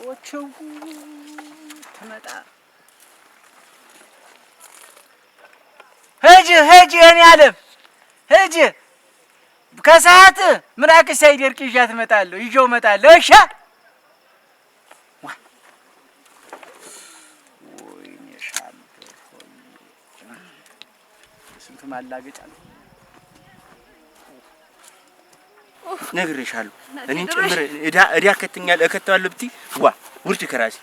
S1: ወቸው ትመጣ ሂጂ ሂጂ የኔ ዓለም ሂጂ። ከሰዓት ምራቅሽ ሳይደርቅ ይዣት እመጣለሁ፣ ይዤው እመጣለሁ። እሺ ወይኔ ሻምበል ሆይ ስንቱ ማላገጫ ነው።
S6: ነግሬሻለሁ። እኔን ጭምር እዳ እከተኛለሁ እከተዋለሁ ብትይ ዋ ውርድ ከራሴ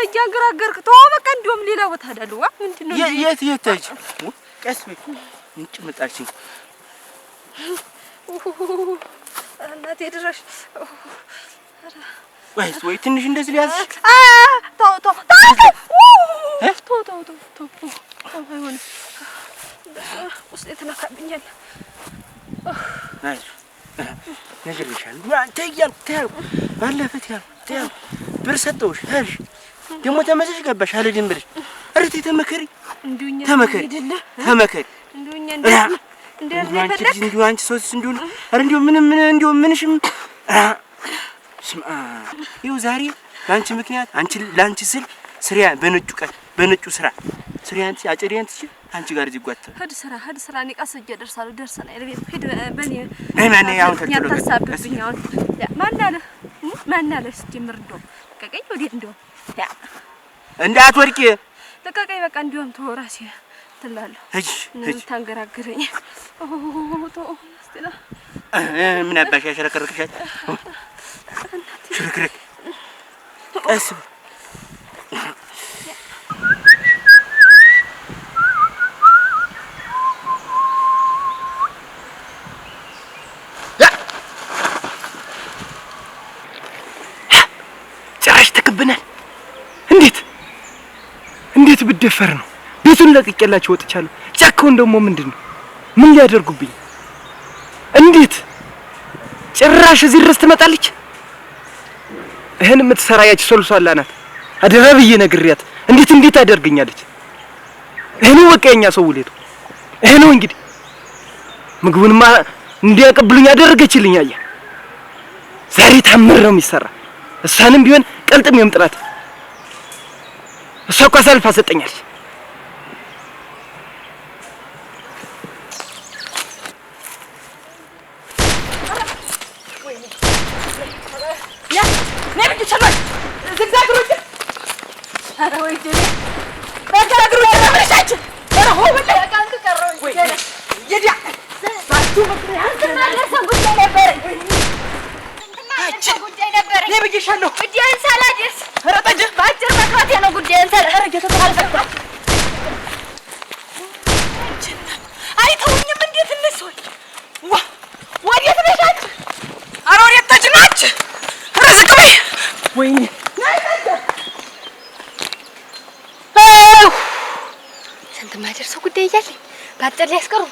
S4: እያንገራገርክ ተወው በቃ። እንደውም ሌላ ቦታ እሄዳለሁ። ዋ ምንድን ነው
S6: የት የት ትሄጂ? ቀስ በይ እንጭ መጣችኝ።
S4: እናቴ ድረሽ።
S6: ወይስ ወይ ትንሽ እንደዚህ ሊያዝሽ?
S4: ተው ተው ተው ተው ተው ተው ተው አይሆንም። ውስጤ ትነካብኛለህ።
S6: አይዞሽ ነግሬሻለሁ። ተይ እያልኩ ተይ አልኩ፣ ባለፈ ተይ አልኩ ተይ አልኩ። ብር ሰጠሁሽ ሄድሽ፣ ደግሞ ተመለስሽ ገባሽ አልሄድም ብለሽ። ኧረ ተይ ተመከሪ ተመከሪ ተመከሪ። እንዲሁ አንቺ ልጅ እንዲሁ አንቺ ሰውስ እንዲሁ ኧረ እንዲሁ ምንም እንዲሁ ምንሽም ስማ፣ ይኸው ዛሬ በአንቺ ምክንያት አንቺ ለአንቺ ስል ስሪያ በነጩ ቀን በነጩ ስራ ስሪያን አጨዲያን ትችል አንቺ ጋር እዚህ ጓተህ
S4: ሂድ ስራ ሂድ ስራ። እኔ ቀስ ብዬ እደርሳለሁ። ደርሰናል ቤት ሂድ። በእኔ
S6: ነይ ማነው አሁን ተልተሎ
S4: አታሳብብኝ። አሁን ማን አለ ማን አለ ስትጀምር እንደውም ልቀቀኝ። ወዴት እንደውም ያ
S6: እንዳትወድቂ
S4: ልቀቀኝ። በቃ እንደውም ተወው ራሴ ትላለሁ።
S6: ሂጂ ሂጂ።
S4: ታንገራግረኝ። ተወው እስቲ ና።
S6: ምን አባሽ ያሽረከርክሻል? ሽርክርክ ቀስ በይ። ጭራሽ ተከበናል።
S1: እንዴት ብደፈር ነው? ቤቱን ለቅቄላቸው ወጥቻለሁ። ጫካውን ደግሞ ምንድን ነው? ምን ሊያደርጉብኝ? እንዴት ጭራሽ እዚህ ድረስ ትመጣለች? ይህን የምትሰራ ያች ሶልሷላ ናት። አደራ ብዬ ነግሬያት እንዴት እንዴት አደርገኛለች? ይሄ ነው በቃ የኛ ሰው ውሌቱ ይሄ ነው እንግዲህ። ምግቡንማ እንዲያቀብሉኝ አደረገችልኝ። አየህ ዛሬ ታምር ነው የሚሰራ። እሷንም ቢሆን ቀልጥም የምጥላት እሷ እኮ አሳልፋ ሰጠኛለች።
S3: አይተውኝም። እንዴት እነሱ ወዴት ነሽ አንቺ? ኧረ ወዴት ተጭናች? ኧረ ዝቅ በይ። ወይኔ
S4: ስንት የማደርሰው ጉዳይ እያለኝ በአጭር ሊያስቀሩ።